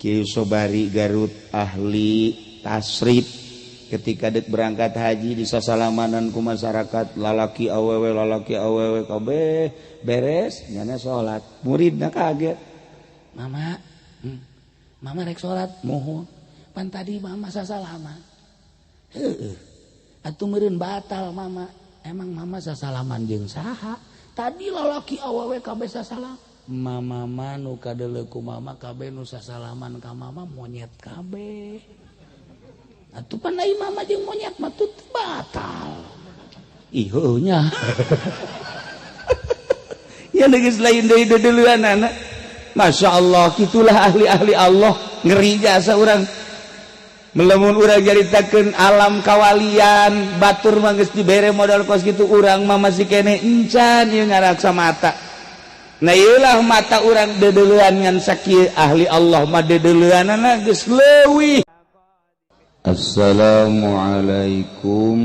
Kiai Sobari Garut ahli tasrif ketika dek berangkat haji di sasalamanan ku masyarakat lalaki awewe kabeh beres nyana salat muridna kaget mama mama rek salat mohon pan tadi mama sasalaman heueuh atuh meureun batal mama emang mama sasalaman jeung saha tadi lalaki awewe kabeh sasalam mama mah nu kadeuleu ku mama kabeh nu sasalaman ka mama monyet kabeh atuh pan ai mama jeung monyet mah teu batal ih heueuh nya ya geus lain deui deudeuleunana. Masya Allah kitulah ahli-ahli Allah ngeri jasa urang melamun urang nyaritakeun alam kawalian batur mah geus dibere modal kos kitu urang mah masih kene encan ieu ngaraksa mata. Nah ieulah mata urang deudeuleun ngan sakieu ahli Allah mah deudeuleunana geus leuwih. Assalamualaikum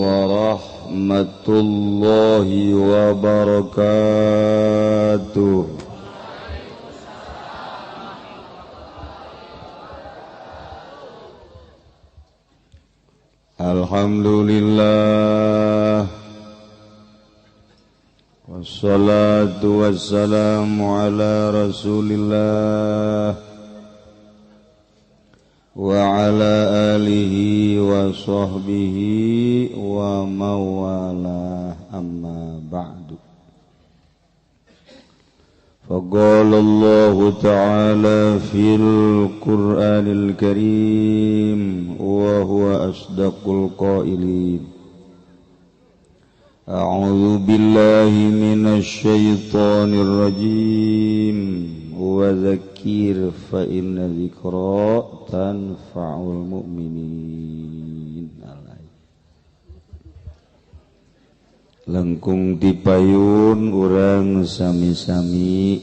warahmatullahi wabarakatuh. Alhamdulillah wassalatu wassalamu ala rasulillah wa ala alihi wa sahbihi wa mawalah amma ba'du. Faqala Allahu ta'ala fil Qur'anil Karim wa huwa asdaqul qailin. A'udzu billahi minasy syaithanir rajim wa dzakkir fa inna dzikra tanfa'ul mu'minin. Lengkung dipayun urang sami-sami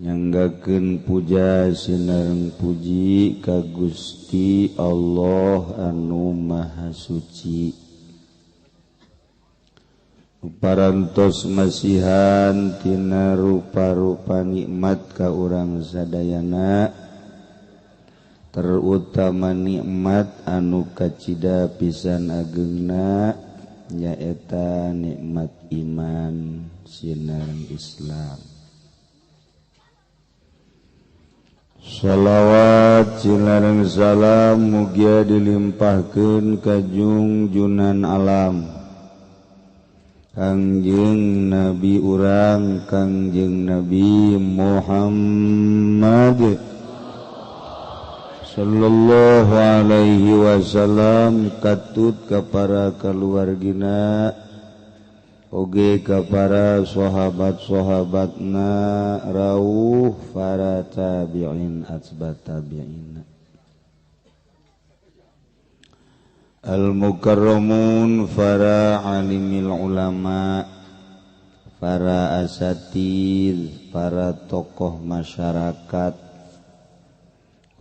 nyanggakeun puja sinareng puji ka Gusti Allah anu Maha Suci. Parantos masihan tina rupa-rupa nikmat ka urang sadayana, terutama nikmat anu kacida pisan agengna nyaeta nikmat iman sinareng Islam. Shalawat sinareng salam mugia dilimpahkeun ka jungjunan alam Kangjeng Nabi urang Kangjeng Nabi Muhammad sallallahu alaihi wasallam katut ka para kaluargina oge ka para sahabat-sahabatna rauh para tabi'in atsbat tabi'in al-mukarramun para alimil ulama para asatid para tokoh masyarakat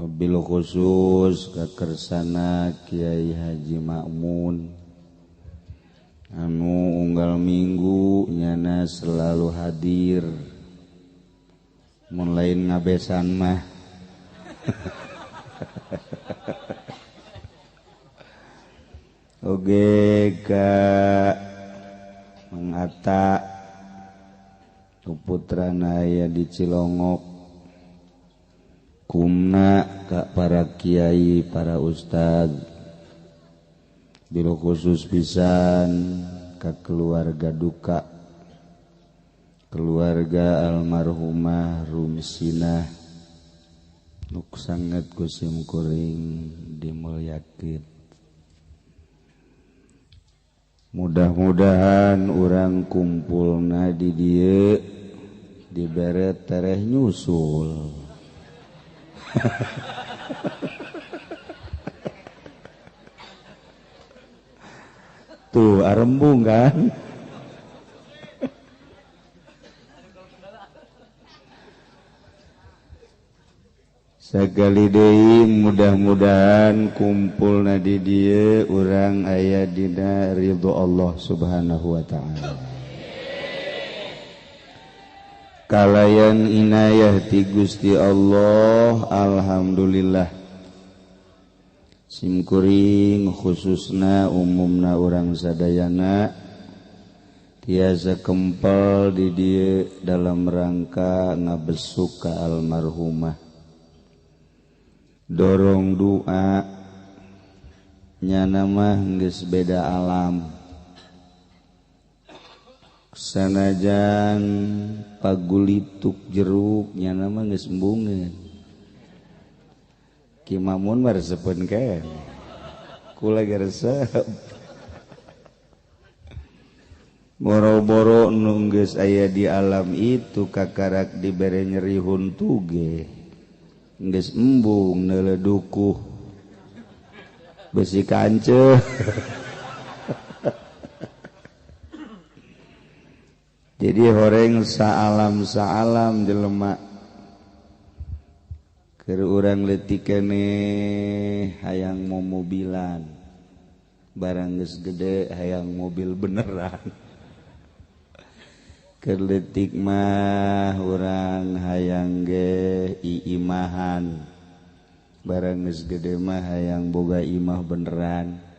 bil khusus kakersana Kiai Haji Ma'mun anu unggal minggu nyana selalu hadir mun lain ngabesan mah. Oge ka Mangata putrana aya di Cilongok kumna ka para kiai para ustad bilo khusus pisan ka keluarga duka keluarga almarhumah Rumsinah nuk sanget ku sim kuring dimulyakeun. Mudah-mudahan urang kumpulna di dieu dibere tereh nyusul. Tuh arembung kan. Sagali deui mudah-mudahan kumpulna di dieu urang aya dina ridho Allah Subhanahu wa taala. Kalayan inayah ti Gusti Allah, alhamdulillah. Simkuring khususna umumna urang sadayana tiasa kempel di dieu dalam rangka ngabesuk ka almarhumah. Dorong doa nyana mah geus beda alam. Sanajan pagulituk jeruk nyana mah geus embungeun. Ki Mamun mah resepeun keneh. Kula ge resep. Boro-boro nu geus aya di alam itu kakarak dibere nyeri huntu ge. Geus embung neuleuh dukuh. Besi kanceuh. Jadi horeng saalam-saalam jelema keur urang leutik keneh hayang momobilan, barang geus gede hayang mobil beneran. Keur leutik mah urang hayang ge iimahan, barang geus gede mah hayang boga imah beneran.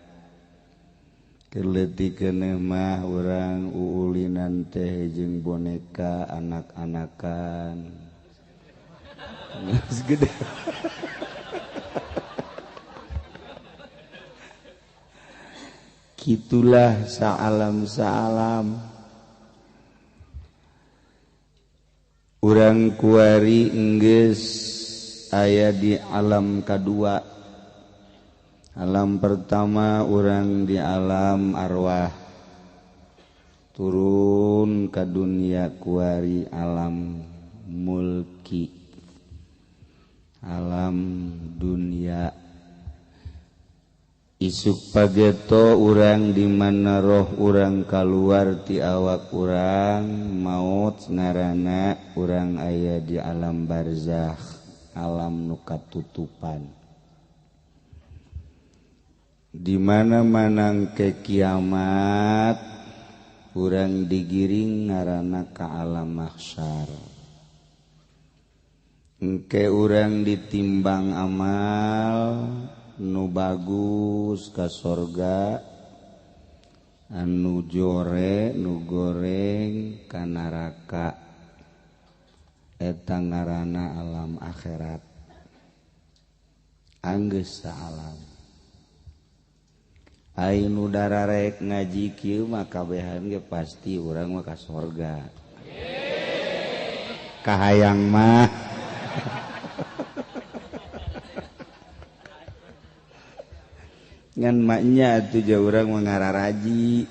Leutik keneh mah urang uulinan teh jeung boneka anak-anakan. Geus gede. Kitulah saalam-saalam. Urang kuari enggeus aya di alam kadua. Alam pertama urang di alam arwah, turun ke dunia kuari alam mulki, alam dunia. Isuk pageto urang di mana roh urang kaluar ti awak urang maut ngarana urang aya di alam barzakh, alam nu katutupan. Di mana manang ke kiamat urang digiring ngarana ka alam mahsyar. Engke urang ditimbang amal nu bagus ka sorga, anu jore nu goreng ka neraka. Eta ngaranna alam akhirat. Anggeus alam. Ai nu dararek ngaji kieu mah kabehan ge pasti urang mah ka sorga. Kahayang mah. Ngan maknya atuh jauh urang mah ngararaji.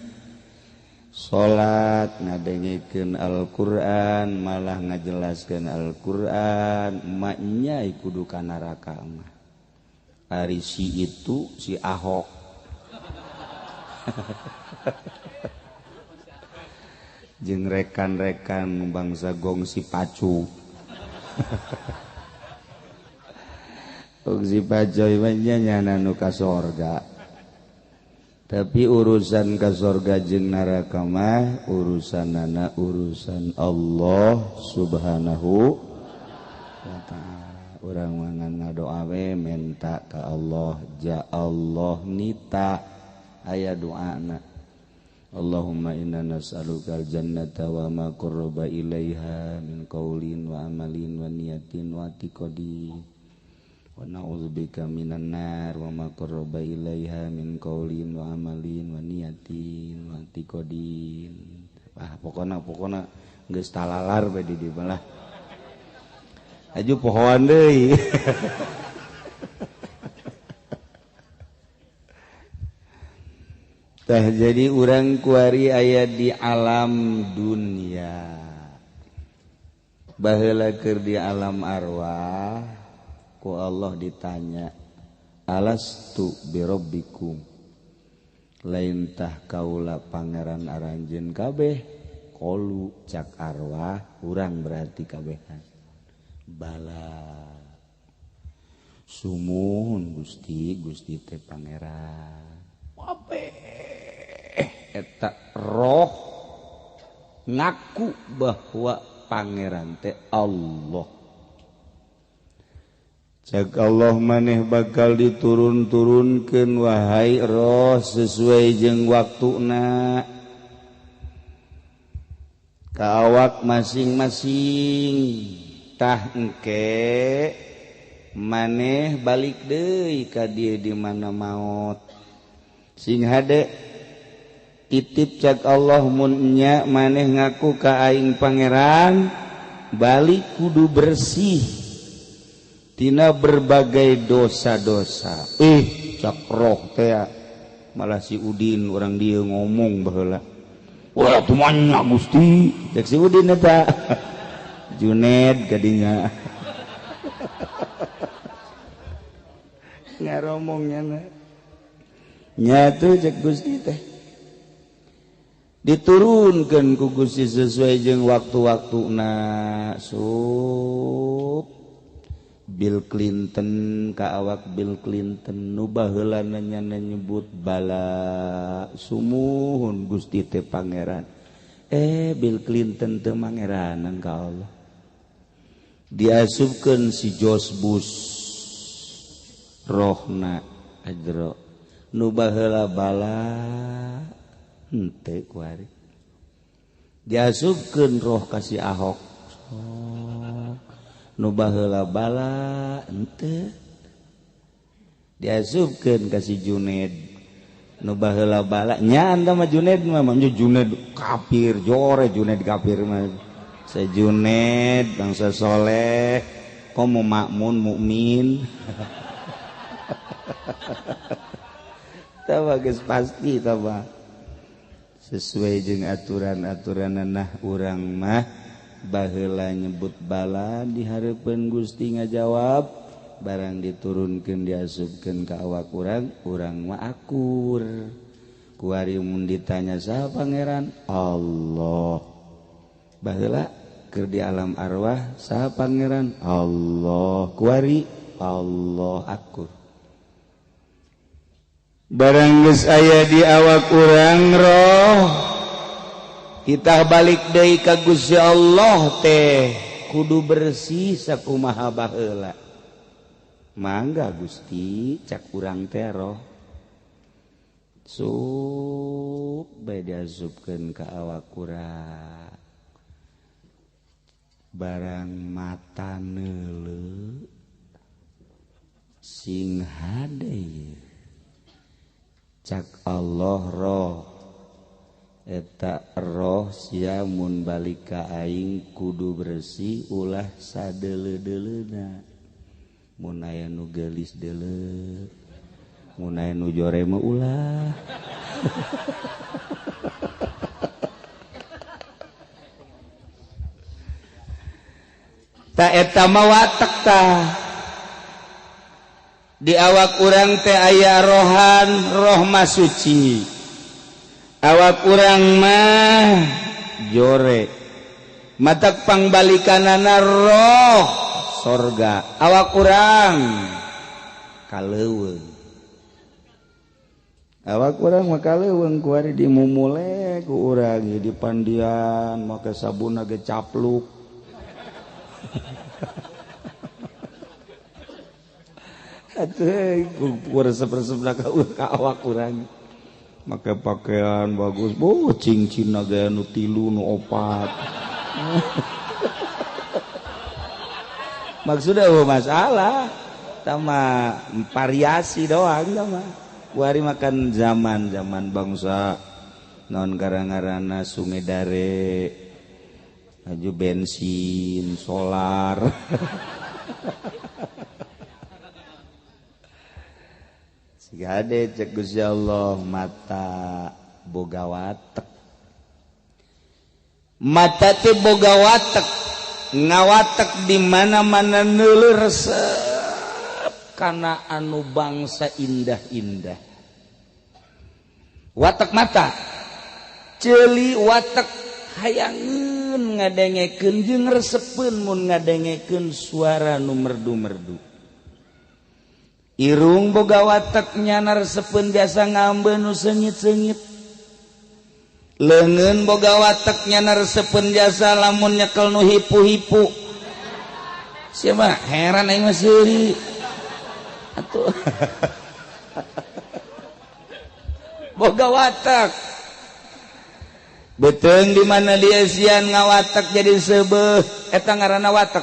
Salat ngadengekeun Al-Qur'an, malah ngajelaskeun Al-Qur'an, maknya kudu ka neraka mah. Ari si itu si Ahok. Jeung rekan-rekan bangsa gongsi pacu. Gongsi pacoy mah nya nu ka sorga. Tapi urusan ka sorga jeung neraka mah urusanana urusan Allah Subhanahu wa ta'ala. Urang mah ngan ngadoa we menta ka Allah, ja Allah nita aya doana. Allahumma inna nas'alukal jannata wa ma qarraba ilaiha min qaulin wa amalin wa niyatin wa i'tiqadin wa na'udzubika minan nar wa ma qarraba ilaiha min qaulin wa amalin wa niyatin wa i'tiqadin. Ah pokona geus talalar bae di dieu malah. Aju pohoan deui. Tah jadi urang kuari aya di alam dunia. Baheula keur di alam arwah ku Allah ditanya, alastu birabbikum, lain tah kaula pangeran aranjeun kabeh? Qalu cak arwah urang berarti kabehan. Bala sumuhun Gusti, Gusti teh pangeran. Kabeh eta roh ngaku bahwa Pangeran teh Allah. Cek Allah maneh bakal diturun-turunkeun wahai roh sesuai jeung waktuna ka awak masing-masing. Tah engke maneh balik deui ka dieu di mana maot. Sing hade titip cek Allah mun nya maneh ngaku ka aing pangeran balik kudu bersih tina berbagai dosa-dosa. Cak roh teh malah si Udin orang dia ngomong baheula. Wah tumanya Gusti, cek si Udin eta. Juned kadinya. Ngaromongnya na. Nya tuh cek Gusti teh. Diturunkeun ku Gusti sesuai jeung waktu-waktuna. Sup Bill Clinton ka awak Bill Clinton nu baheula nya nyebut bala sumuhun Gusti teh pangeran. Bill Clinton teu mangeranan ka Allah. Diasupkeun si George Bush rohna ajro nu baheula bala henteu kuari. Diasupkeun roh ka si Ahok. Nu baheula bala henteu. Diasupkeun ka si Juned nu baheula bala nya anta mah Juned mah Juned kafir jore Juned kafir mah. Sa Juned bangsa soleh komo makmun mukmin. Tah geus pasti tah sesuai jeung aturan-aturanna urang mah baheula nyebut bala di hareupeun Gusti ngajawab barang diturunkeun diasupkeun ka awak urang, urang mah akur. Kuari mun ditanya saha pangeran? Allah. Baheula keur di alam arwah saha pangeran? Allah. Kuari Allah akur. Barang geus aya di awak urang roh kita balik deui ka Gusti Allah teh kudu bersih sakumaha baheula. Mangga Gusti cak urang teh roh. Sup bae diasupkeun ka awak urang. Barang mata neuleu sing hade cak Allah roh eta roh sia mun balik ka aing kudu bersih ulah sadeuleu-deuleuna. Mun aya nu geulis deuleu, mun aya nu jore mah ulah. Ta eta mah watek tah. Di awak urang teh aya rohan roh mah suci. Awak urang mah jore. Matak pangbalikanana roh sorga. Awak urang kaleuweung. Awak urang mah kaleuweung kuari dimumule ku urang di pandian make sabun ge capluk. Atuh ku resep-resep ka awak urang. Make pakaian bagus, boh cincin ge nu 3 nu 4. Maksudnya oh masalah, tama variasi doang tama. Kuari makan zaman-zaman bangsa non karang-karana Sungai Dare, aju bensin, solar. Gade cek Gusti Allah mata boga watek. Mata teh boga watek, ngawatek di mana-mana neuleuh resep kana anu bangsa indah-indah. Watek mata ceuli watek hayangeun ngadengekeun jeung resepeun mun ngadengekeun suara nu merdu-merdu. Irung boga watek nyana resepeun biasa ngambeun nu seungit-seungit. Leungeun boga watek nya resepeun jasa lamun nyekel nu hipu-hipu. Siapa heran aing mah seuri. Atuh. Boga watak. Beuteung di mana dia sian ngawatak jadi seubeuh eta ngaranna watak.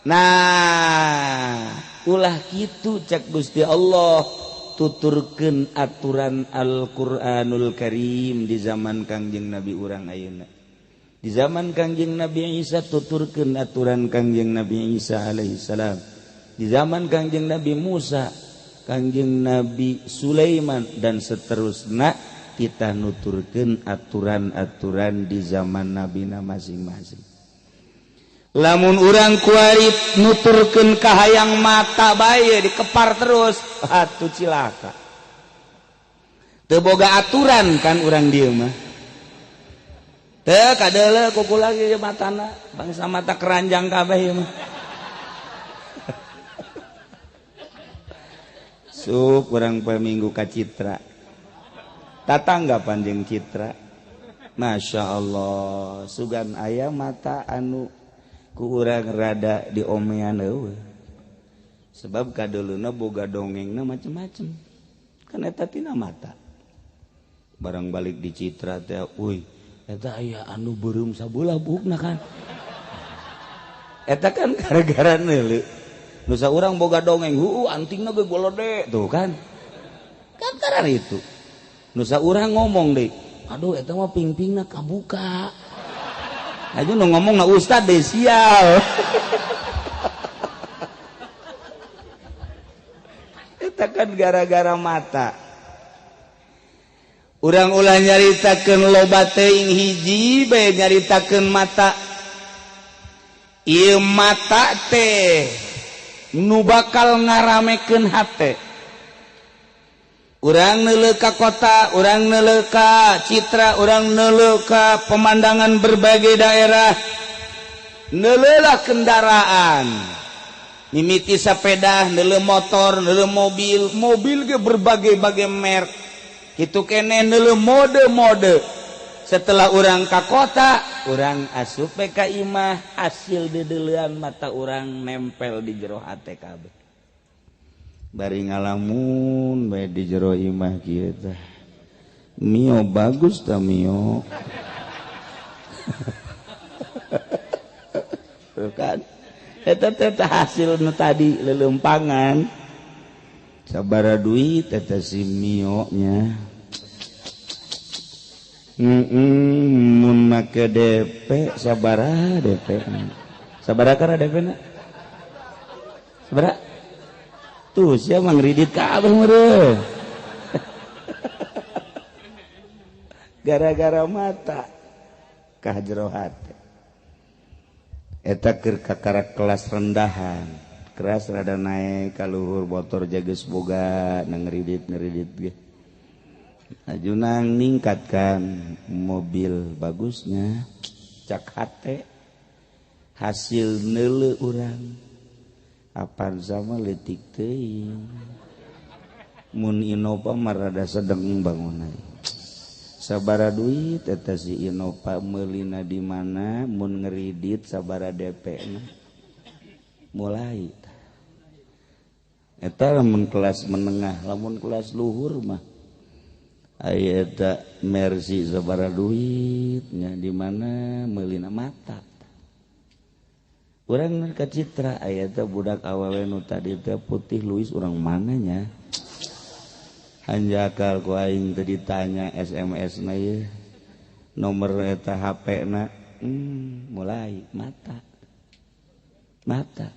Nah, ulah kitu cek Gusti Allah tuturkeun aturan Al-Qur'anul Karim di zaman Kangjeng Nabi urang ayeuna. Di zaman Kangjeng Nabi Isa tuturkeun aturan Kangjeng Nabi Isa alaihi salam. Di zaman Kangjeng Nabi Musa, Kangjeng Nabi Sulaiman dan seterusnya kita nuturkeun aturan-aturan di zaman nabina masing-masing. Lamun urang kuari nuturkeun kahayang mata bae dikepar terus, atuh cilaka. Teu boga aturan kan urang dieu mah. Teu kadeuleu kukula ge matana, bangsa mata keranjang kabeh ieu mah. Sup urang poe Minggu ka Citra. Tatangga panjang Citra. Masya Allah, sugan aya mata anu ku urang rada diomean eueuh. Sebab kadeuleuna boga dongengna macem-macem. Kan eta tina mata. Barang balik di Citra teh, uy, eta aya anu beureum sabelah buukna kan. Eta kan gara-gara neuleu. Nusa urang boga dongeng, huu antingna ge golode tuh kan. Kan karena itu. Nusa urang ngomong deh, aduh eta mah pingpingna kabuka. Aja nu ngomong na ustad deh sial. Eta kan gara-gara mata. Urang ulah nyaritakeun loba teuing hiji bae nyaritakeun mata. Ieu mata teh nu bakal ngaramekeun hate. Urang neuleuh ka kota, urang neuleuh ka Citra, urang neuleuh ka pemandangan berbagai daerah. Neuleulah kendaraan. Mimiti sepeda, neuleuh motor, neuleuh mobil, mobil ge berbagai-bagai merek. Kitu keneh neuleuh mode-mode. Setelah urang ka kota, urang asup we ka imah, hasil deudeulean mata urang nempel di jero hate kabeh. Bari ngalamun bae di jero imah kieu tah. Mio bagus tah Mio. Tuh kan. Eta teh hasil nu tadi leuleumpangan. Sabaraha duit eta si Mio nya. Mun make DP sabaraha DP. Sabaraha kana DP na? Sabaraha? Tuh siapa ngridit kabeh meureun. Gara-gara mata ka jero hate. Eta keur kakara kelas rendahan, keras rada naik ka luhur motor jageus boga nang ngridit-ngridit ge. Ajunang ningkatkan mobil bagusnya cak hate hasil neuleuh urang. Avanza mah leutik teuing. Mun Innova mah rada sedeng bangunan. Sabaraha duit eta si Innova meulina di mana mun ngeridit sabaraha DP na. Mulai eta lamun kelas menengah, lamun kelas luhur mah aya eta Mercy sabaraha duitnya di mana meulina mata. Urang ka Citra aya teh budak awewe nu tadi teh putih Luis urang mananya. Hanjakal ku aing teh ditanya SMS na ieu. Nomor eta HP na mulai mata. Mata.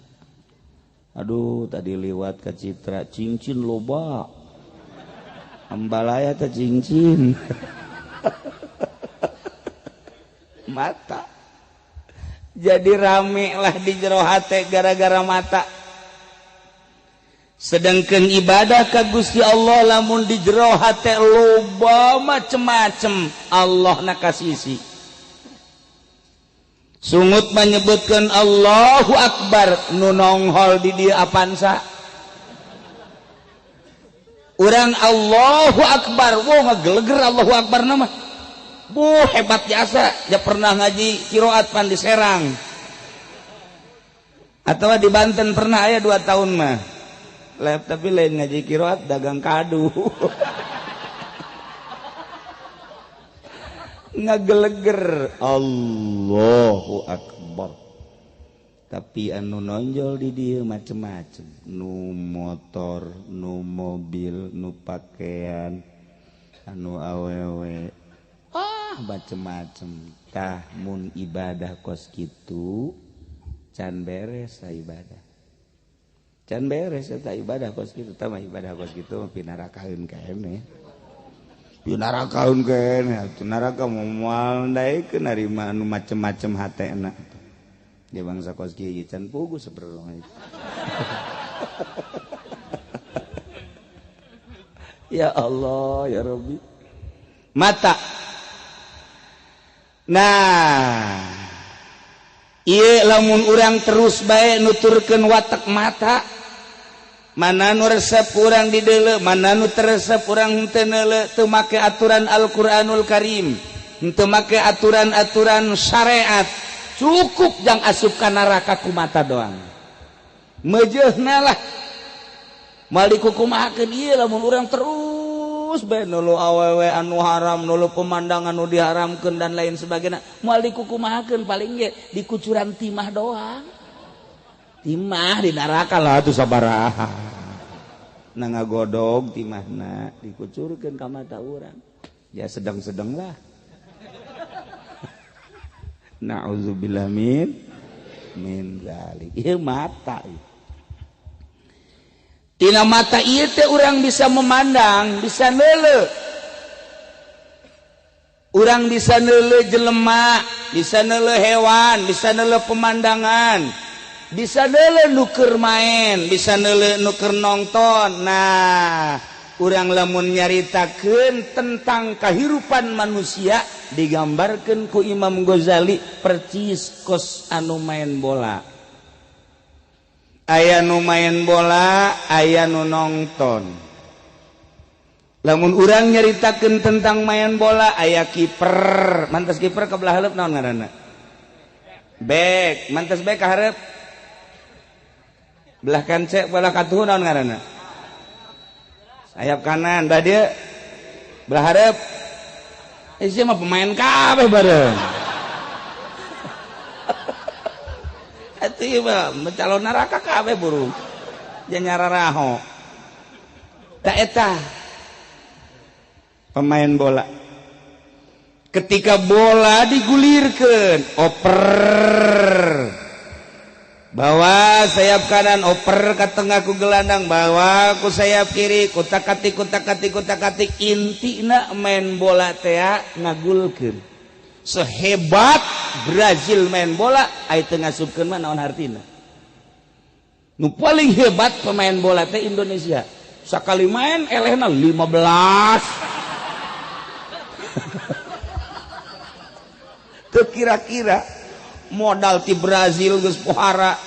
Aduh tadi liwat ka Citra cincin loba. Ambalaya teh cincin. Mata. Jadi rame lah di jero hate gara-gara mata. Sedangkan ibadah ka Gusti Allah lamun di jero hate loba macem-macem Allah na kasisi. Sungut menyebutkan Allahu Akbar nu nonghol di dieu apansa. Urang Allahu Akbar, wah ngageleger Allahu Akbar nama. Bu hebat jasa, dia pernah ngaji qiraat pan di Serang. Atau di Banten pernah aya 2 tahun mah. Lep tapi lain ngaji qiraat dagang kadu. Ngageleger Allahu Akbar. Tapi anu nonjol di dieu macem-macem, nu motor, nu mobil, nu pakaian, anu awewe, ah macem-macem. Tah mun ibadah kos kitu can beres ibadah. Can beres eta ibadah kos kitu, tah mah ibadah kos kitu mah pinarakaeun keneh. Pinarakaeun keneh, atuh neraka moal daekeun narima anu macem-macem hatena. Dia bangsa kos kieu can pugu sebenarnya. Ya Allah, ya Rabbi. Mata. Nah, ieu lamun urang terus bae nuturkeun watak mata, mana nu resep urang dideuleu, mana nu teu resep urang henteu neuleu, teu make aturan Al-Qur'anul Karim, henteu make aturan-aturan syariat. Cukup jang asup ka neraka ku mata doang. Mejeuhna lah. Moal dikukumahakeun ieu lamun urang terus bae nulu awewe anu haram, nulu pemandangan anu diharamkeun dan lain sebagainya. Moal dikukumahakeun paling ge dikucuran timah doang. Timah di neraka lah atuh sabaraha. Na ngagodog timahna dikucurkeun ka mata urang. Ya sedang-sedang lah. Na'udzubillah min dzalik. Ieu mata. Tina mata ieu teh urang bisa memandang, bisa neuleuh. Urang bisa neuleuh jelema, bisa neuleuh hewan, bisa neuleuh pemandangan, bisa neuleuh nu keur main, bisa neuleuh nu keur nonton. Nah, urang lamun nyaritakeun tentang kahirupan manusia digambarkeun ku Imam Ghazali percis kos anu main bola. Aya nu main bola, aya nu nonton. Lamun urang nyaritakeun tentang main bola, aya kiper. Mantas kiper ke belah hareup naon ngaranna? Bek. Mantas bek ka hareup. Belah kance, belah katuhu naon ngaranna? Sayap kanan, belah dieu. Belah hareup. Sia mah pemain kabeh bareng. Atuh ieu mah calon neraka kabeh burung. Jeung nyararaho. Ta eta pemain bola. Ketika bola digulirkeun, oper. Bawa sayap kanan, oper ke tengah ku gelandang, bawa ku sayap kiri, kutak-katik kutak-katik kutak-katik, intina main bola tea ngagulkeun. Sehebat Brazil main bola, ai teu ngasupkeun mah naon hartina. Nu paling hebat pemain bola teh Indonesia. Sakali main elehna 15. Teu kira-kira modal ti Brazil geus pohara,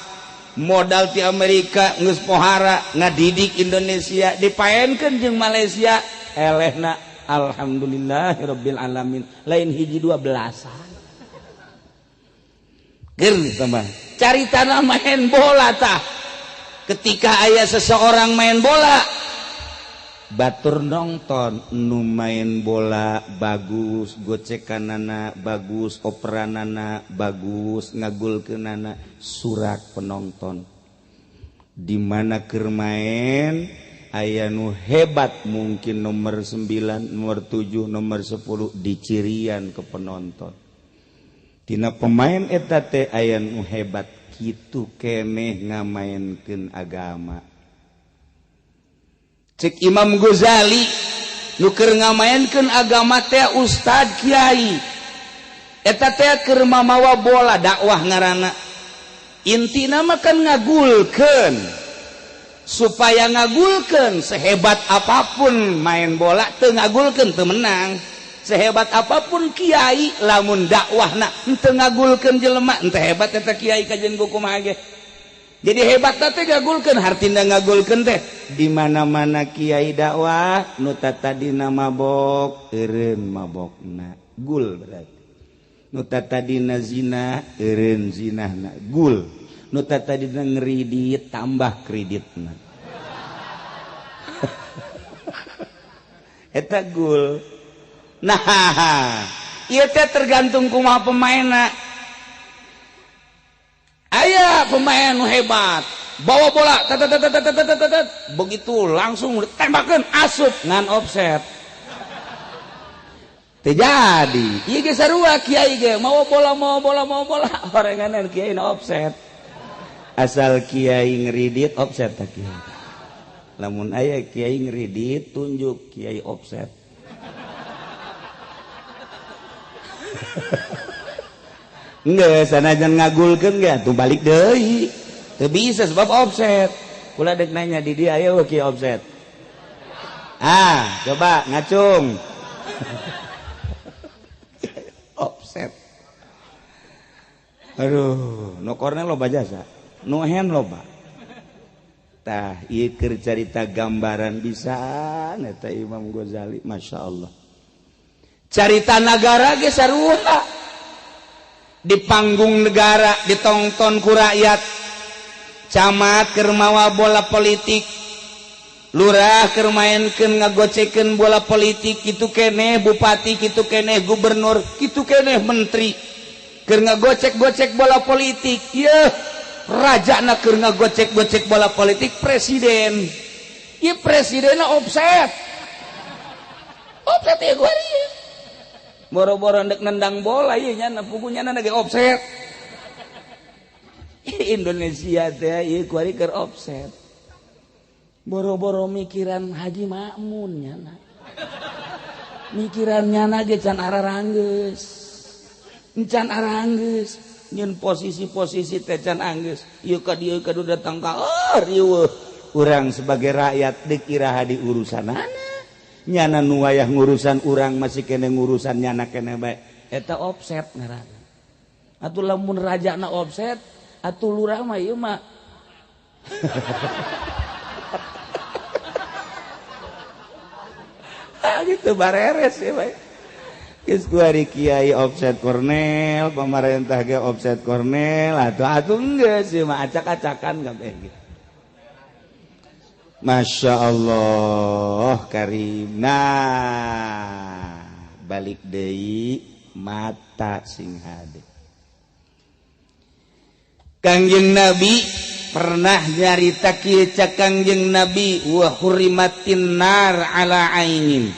modal ti Amerika geus pohara, ngadidik Indonesia dipaenkeun jeung Malaysia, elehna alhamdulillahirabbil alamin, lain hiji dua belasan. Ger tambah cari tanah main bola tah. Ketika aya seseorang main bola, batur nonton nu main bola bagus, gocekanana bagus, operanana bagus, ngagulkeunana, surak penonton. Di mana keur main aya nu hebat mungkin nomor 9, nomor 7, nomor 10 dicirian ke penonton. Tina pemain eta teh aya nu hebat kitu keneh ngamaenkeun agama. Cek Imam Ghazali nu keur ngamaenkeun agama teh ustad kiai. Eta teh keur mamawa bola dakwah ngaranna. Intina mah kan ngagulkeun. Supaya ngagulkeun sehebat apapun main bola teu ngagulkeun teu menang. Sehebat apapun kiai lamun dakwahna henteu ngagulkeun jelema henteu hebat eta kiai kajen kumaha ge. Jadi hebat teh ngagulkeun, hartina ngagulkeun teh di mana-mana kiai dakwah nu tadina mabok eureun mabokna. Gul berarti. Nu tadina zina eureun zinahna gul. Nu tadina ngridit tambah kreditna. Eta gul. Nah, ieu teh tergantung kumaha pemainna. Aya pemain nu hebat, bawa bola tat tat tat tat tat, begitu langsung tembakeun asup ngan offset. Teu jadi. Ieu ge sarua kiai ge mawa bola mawa bola mawa bola orenganan kiai na offset. Asal kiai ngridit offset tah kiai. Lamun aya kiai ngridit tunjuk kiai offset. Enggak, sanajan ngagulkeun ge atuh balik deui. Teu bisa sebab offset. Kula deuk nanya di dia aya kiai offset. Ah, coba ngacung. Offset. Aduh, nu kornel loba jasa, nu hand loba. Tah, ieu keur carita gambaran bisa eta Imam Ghazali, Masya Allah. Carita nagara ge sarua. Di panggung negara ditongton ku rakyat. Camat keur mawa bola politik, lurah keur maenkeun ngagocekeun bola politik, kitu keneh bupati, kitu keneh gubernur, kitu keneh menteri keur ngagocek-gocek bola politik. Yeuh, rajana keur ngagocek-gocek bola politik presiden. Ieu presidenna offset. Offset ieu kuari. Boro-boro ndek nendang bola ieu nya pugunya na ge offset. Indonesia teh ieu kuari keur offset. Boro-boro mikiran Haji Makmun nyana. Mikiran nyana ge can araranggeus. Can aranggeus nyeun posisi-posisi teh can anggeus. Ieu ka dieu ka datang ka oh riweuh. Urang sebagai rakyat deuk iraha di urusanana. Nyana nu wayah ngurusan urang masih kene ngurusan nyana kene bae. Eta offset ngaranna. Atuh lamun rajana offset, atuh lurah mah ieu mah. Gitu bareres ya bae. Geus kuari kiai offset Cornell, pemerintah ge offset Cornell, atuh atuh geus ieu mah acak-acakan kabeh gitu. Masya Allah karim. Nah, balik deui mata sing hade. Kangjeng Nabi pernah nyarita kieu cak Kangjeng Nabi wa hurimatin nar ala ainin.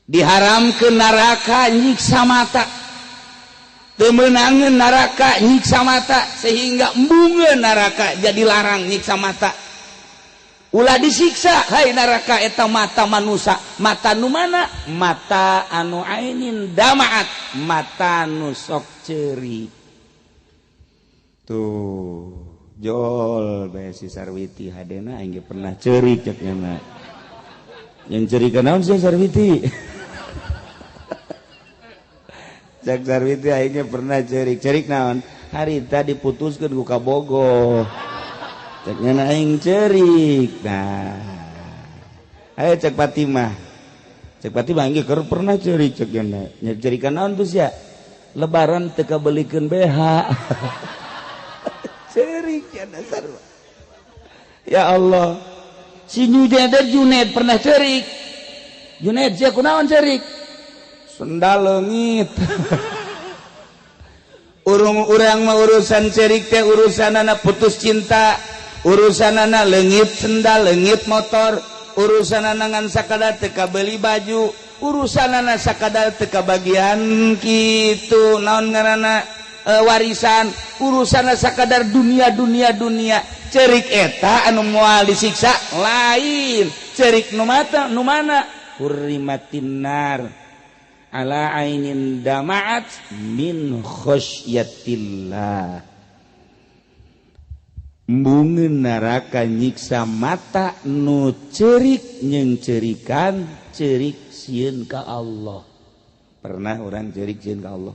Diharamkeun neraka nyiksa mata. Teu meunangeun neraka nyiksa mata sehingga embungeun neraka jadi larang nyiksa mata. Ulah disiksa hai neraka eta mata manusia. Mata nu mana? Mata anu ainin damaat, mata nu sok ceuri. Tuh, jol bae si Sarwiti hadena aing ge pernah ceuri cek nya. Yang ceuri kunaon sih Sarwiti? Cek Sarwiti aing pernah cerik. Cerik naon? Harita diputuskeun ku kabogoh. Cek nya aing cerik. Nah. Ayo cek Fatimah. Cek Fatimah aing keur pernah cerik cek nya. Nya cerikan naon tuh sia? Lebaran teu kabelikeun BH. Cerik ya dasar. Ya Allah. Si Junaid pernah cerik. Junaid sia kunaon cerik? Sendal leungit. Urung urang mah urusan cerik teh urusanana putus cinta, urusanana leungit sendal, leungit motor, urusanana ngan sakadar teu kabeli baju, urusanana sakadar teu kabagian kitu naon ngaranna warisan, urusanana sakadar dunia dunia dunia. Cerik eta anu moal disiksa lain, cerik nu mata nu mana? Hurrimatin nar ala ainin damaat min khosyatillah. Embungeun neraka nyiksa mata nu cerik jeung cerikan cerik sieun ka Allah. Pernah orang cerik sieun ka Allah?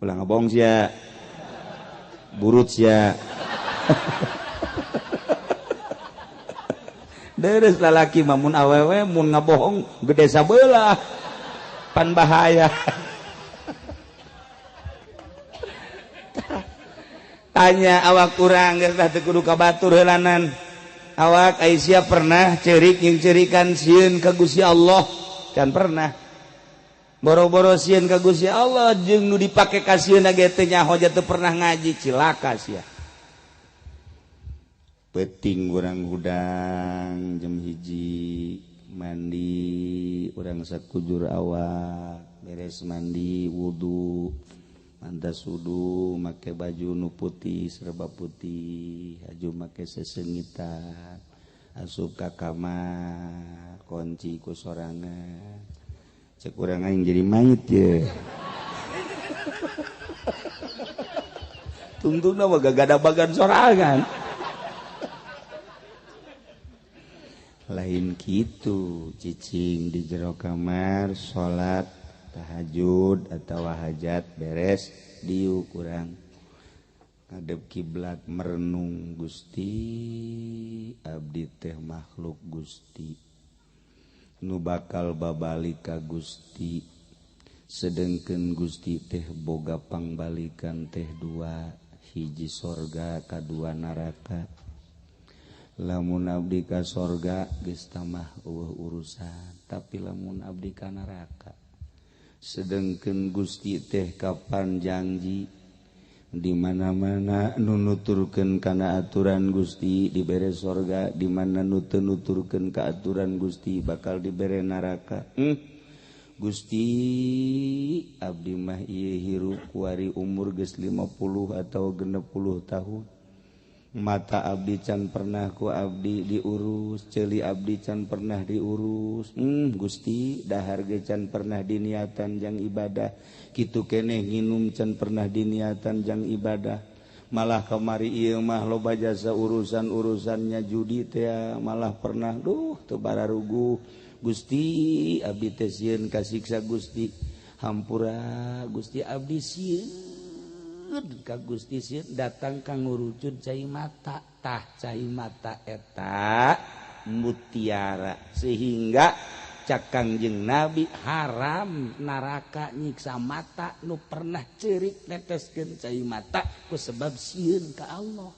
Ulah ngabong sia. Burut sia. Deres lalaki mah mun awewe mun ngabohong gede sabelah. Pan bahaya. Tanya awak kurang geus teh kudu ka batur heulanan. Awak Aisyah pernah ceurik jeung ceurikan sieun ka Gusti Allah? Can pernah. Boro-boro sieun ka Gusti Allah jeung nu dipake ka sieunna ge teu nyaho teu pernah ngaji, cilaka sia. Peuting urang hudang jam 1 mandi urang sakujur awak, beres mandi wudu. Mantas wudu make baju nu putih serba putih, aju make sesengitan, asup ka kamar, kunci ku sorangan. Cek urang aing jadi mayit ye. Tungtungna mah gagadabagan sorangan. Lain kitu, cicing di jero kamar salat tahajud atau hajat beres diuk urang ngadep kiblat merenung Gusti abdi teh makhluk Gusti nu bakal babalik ka Gusti sedengkeun Gusti teh boga pangbalikan teh dua hiji sorga kadua neraka lamun abdi ka sorga geus tamah eueuh urusan tapi lamun abdi ka neraka sedengkeun Gusti teh kapan janji di mana-mana nu nuturkeun kana aturan Gusti dibere sorga di mana nu teu nuturkeun ka aturan Gusti bakal dibere neraka. Gusti abdi mah ieu hirup kuari umur geus 50 atau 60 tahun mata abdi can pernah ku abdi diurus, ceuli abdi can pernah diurus. Gusti dahar ge can pernah diniatan jang ibadah, kitu keneh nginum can pernah diniatan jang ibadah. Malah kamari ieu mah loba jasa urusan-urusannya judi teh malah pernah duh teu bararuguh. Gusti abdi teh sieun kasiksa Gusti, hampura Gusti abdi sieun ka Gusti sieun datang ka ngurucud cai mata. Tah cai mata eta mutiara sehingga cak Kangjeng Nabi haram neraka nyiksa mata nu pernah ceurik neteskeun cai mata ku sebab sieun ka Allah.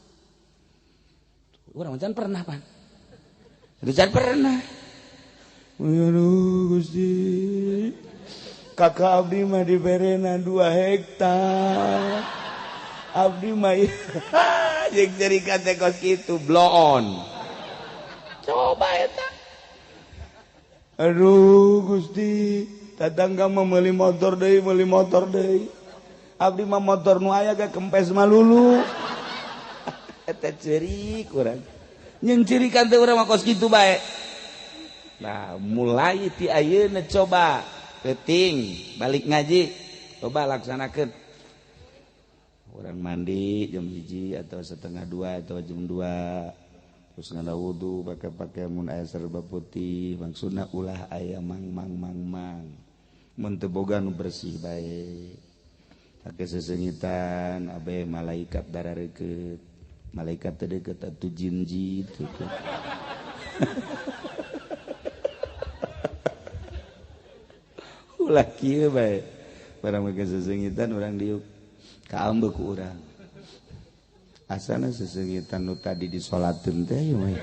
Urang can pernah pan? Can pernah. Aduh Gusti, kakak abdi mah diberena 2 hektar. Abdi mah jeung cerikan teh kos kitu bloon. Coba eta. Aduh Gusti, tatangga mah meuli motor deui, meuli motor deui. Abdi mah motor nu aya ge kempes malulu. Eta ceurik urang. Nyeung cirikan teh urang mah kos kitu bae. Nah, mulai ti ayeuna coba peuting balik ngaji coba laksanakeun. Orang mandi jam 1 atau 1:30 atau jam 2 terus ngala wudu pakai-pakai mun aya serba putih maksudna ulah aya mang mang mang mang mun teu boga nu bersih bae pake sesengitan abe malaikat dararekeut malaikat teu deukeut atuh jin jitu. Ulah kieu bae barang make sesengitan urang diuk kaambeu ku urang asana sesengitan nu tadi disolateun teh ieu mah.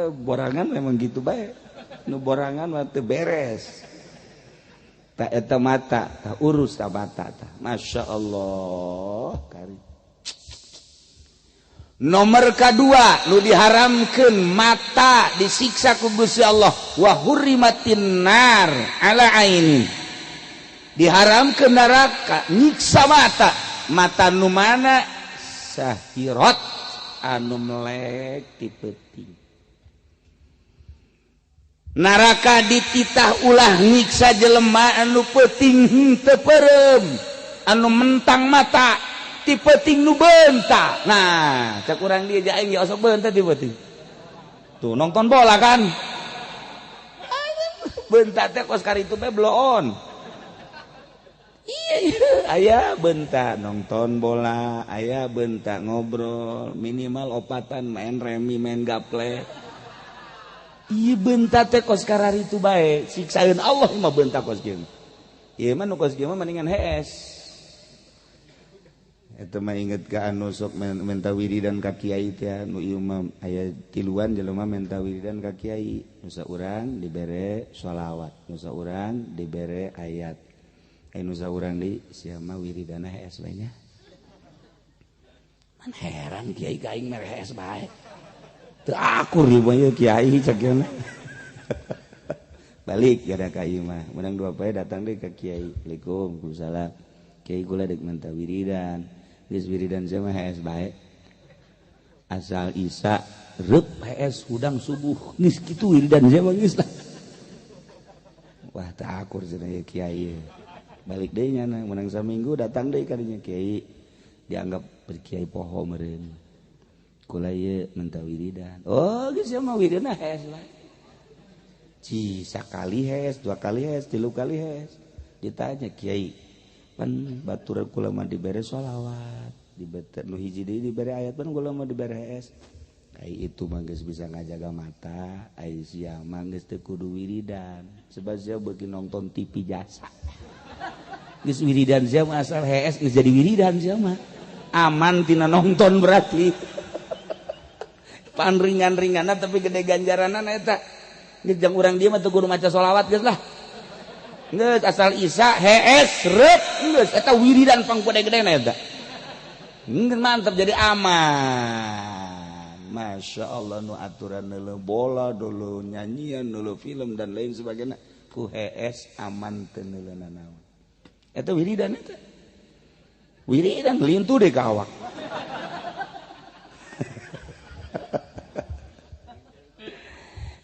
Borangan memang gitu bae nu borangan mah teu beres ta eta mata ta urus ta mata ta Masya Allah kari. Nomor kedua nu diharamkeun mata disiksa ku Gusti Allah wa hurrimatin nar ala ainin diharamkeun neraka nyiksa mata mata nu mana sahirat anu melek ti peuting neraka dititah ulah nyiksa jelema anu peuting henteu peureum anu mentang mata ti peuting nu beunta. Nah, cak urang dieu aing ge osok beunta ti peuting. Tuh nonton bola kan. Beunta teh kos karitu bae bloon. Iya, iya, aya beunta nonton bola, aya beunta ngobrol, minimal opatan main remi, main gaple. Ieu beunta teh kos kararitu bae, siksaeun Allah mah beunta kos kieu. Ieu mah nu kos kieu mah mendingan hees. Eta mah inget ka anu sok menta wiridan ka kiai teh, nu ieu mah aya tiluan jelema menta wiridan ka kiai. Nu saurang dibere sholawat, nu saurang dibere ayat. Aya nu saurang deui sia mah wiridana hees bae nya. Man heran kiai ka aing mere hees bae. Teu akur ieu mah kiai cek ieu. Balik gara ka ieu mah, menang dua poe datang deui ka kiai. Assalamualaikum, waalaikumsalam. Kiai kula deuk menta wiridan. Geus wiridan sia mah hees bae. Asal Isa reup hees hudang subuh geus kitu wiridan sia mah geus lah. Wah teu akur cenah ieu kiai. Balik deui nyana, menang saminggu datang deui ka dinya kiai. Dianggap kiai poho meureun. Kula ieu menta wiridan. Oh geus sia mah wiridna hees bae. Ci sakali hees, dua kali hees, tilu kali hees. Ditanya kiai, pan batur kula mah dibere sholawat, dibere nu hiji deui dibere ayat, pan kula mah dibere hees. Ai itu mah geus bisa ngajaga mata, ai sia mah geus teu kudu wiridan. Sebab sia beuki nonton TV jasa. Geus wiridan sia mah asal hees geus jadi wiridan sia mah. Aman tina nonton berarti. Pan ringan-ringanna tapi gede ganjaranna eta. Geus jang urang dieu mah teu kudu maca sholawat geus lah. Geus asal Isa hees reup geus eta wiridan pang gede-gedena eta. Geus mantep jadi aman. Masya Allah nu aturan neuleuh bola, dulu nyanyian, dulu film dan lain sebagainya ku hees aman teu neuleuna naon. Eta wiridan eta. Wiridan lintu deh ka awak.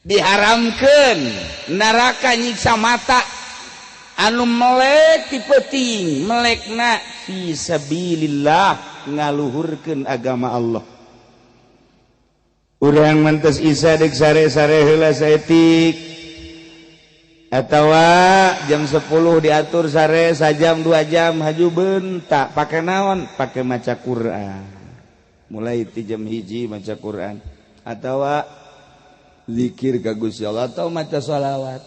Diharamkeun neraka nyiksa mata anu melek ti peuting, melekna fi sabilillah ngaluhurkeun agama Allah. Urang mentes Isa deuk sare-sare heula saeutik atawa jam 10 diatur sare sajam 2 jam haju bentak pake naon, pake maca Quran. Mulai ti jam 1 maca Quran atawa zikir ka Gusti Allah atau maca sholawat.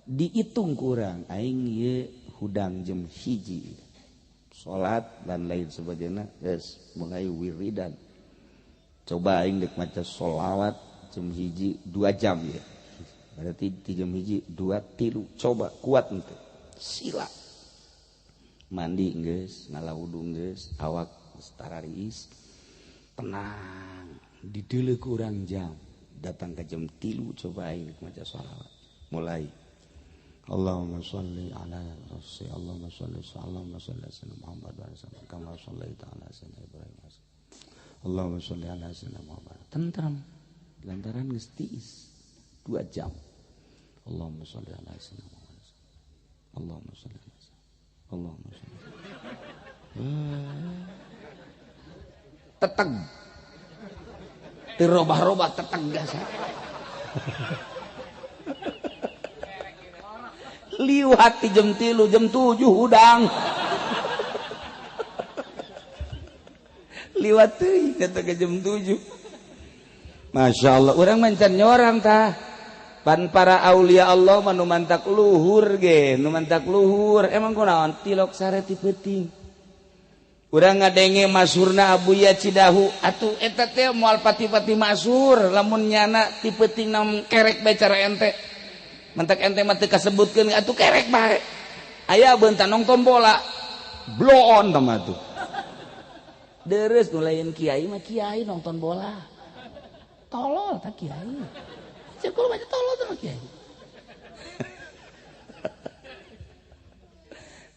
Dihitung kurang aing ieu hudang jam 1 salat dan lain sebagainya, geus mulai wiridan. Coba aing deuk maca sholawat jam 1 2 jam ya. Berarti di jam 1 2 3 coba kuat henteu. Sila. Mandi geus, ngala wudu geus, awak geus tarariis. Tenang, dideuleu ku urang jam. Datang ke jam 3 coba aing deuk maca sholawat. Mulai Allahumma sholli ala rasul, Allahumma sholli Allahumma sholli ala Muhammad wa ala sallam kama shallaita ala sayyidina Ibrahim. Allahumma sholli ala sayyidina Muhammad. Tentram lantaran geus tiis 2 jam. Allahumma sholli ala sayyidina Muhammad. Allahumma sholli ala sayyidina. Allahumma sholli. Teteg. Teu robah-robah teteg jasa. Liwat di jam 3, jam 7 hudang. Liwat teuing eta ke jam 7. Masya Allah, urang mancan nyorang tah. Pan para aulia Allah mah nu mantak luhur ge, nu mantak luhur. Emang kunaon tilok sare ti peuting. Urang ngadenge masyhurna Abuya Cidahu, atuh eta teh moal pati-pati masyhur lamun nyana ti peuting nam kerek bae cara ente. Mantak ente mah teu kasebutkeun atuh kerek bae. Aya beuntan nonton bola. Blow on tah mah tuh. Deres nu lain kiai mah kiai nonton bola. Tolol tah kiai. Cek kulo baca tolol tah kiai.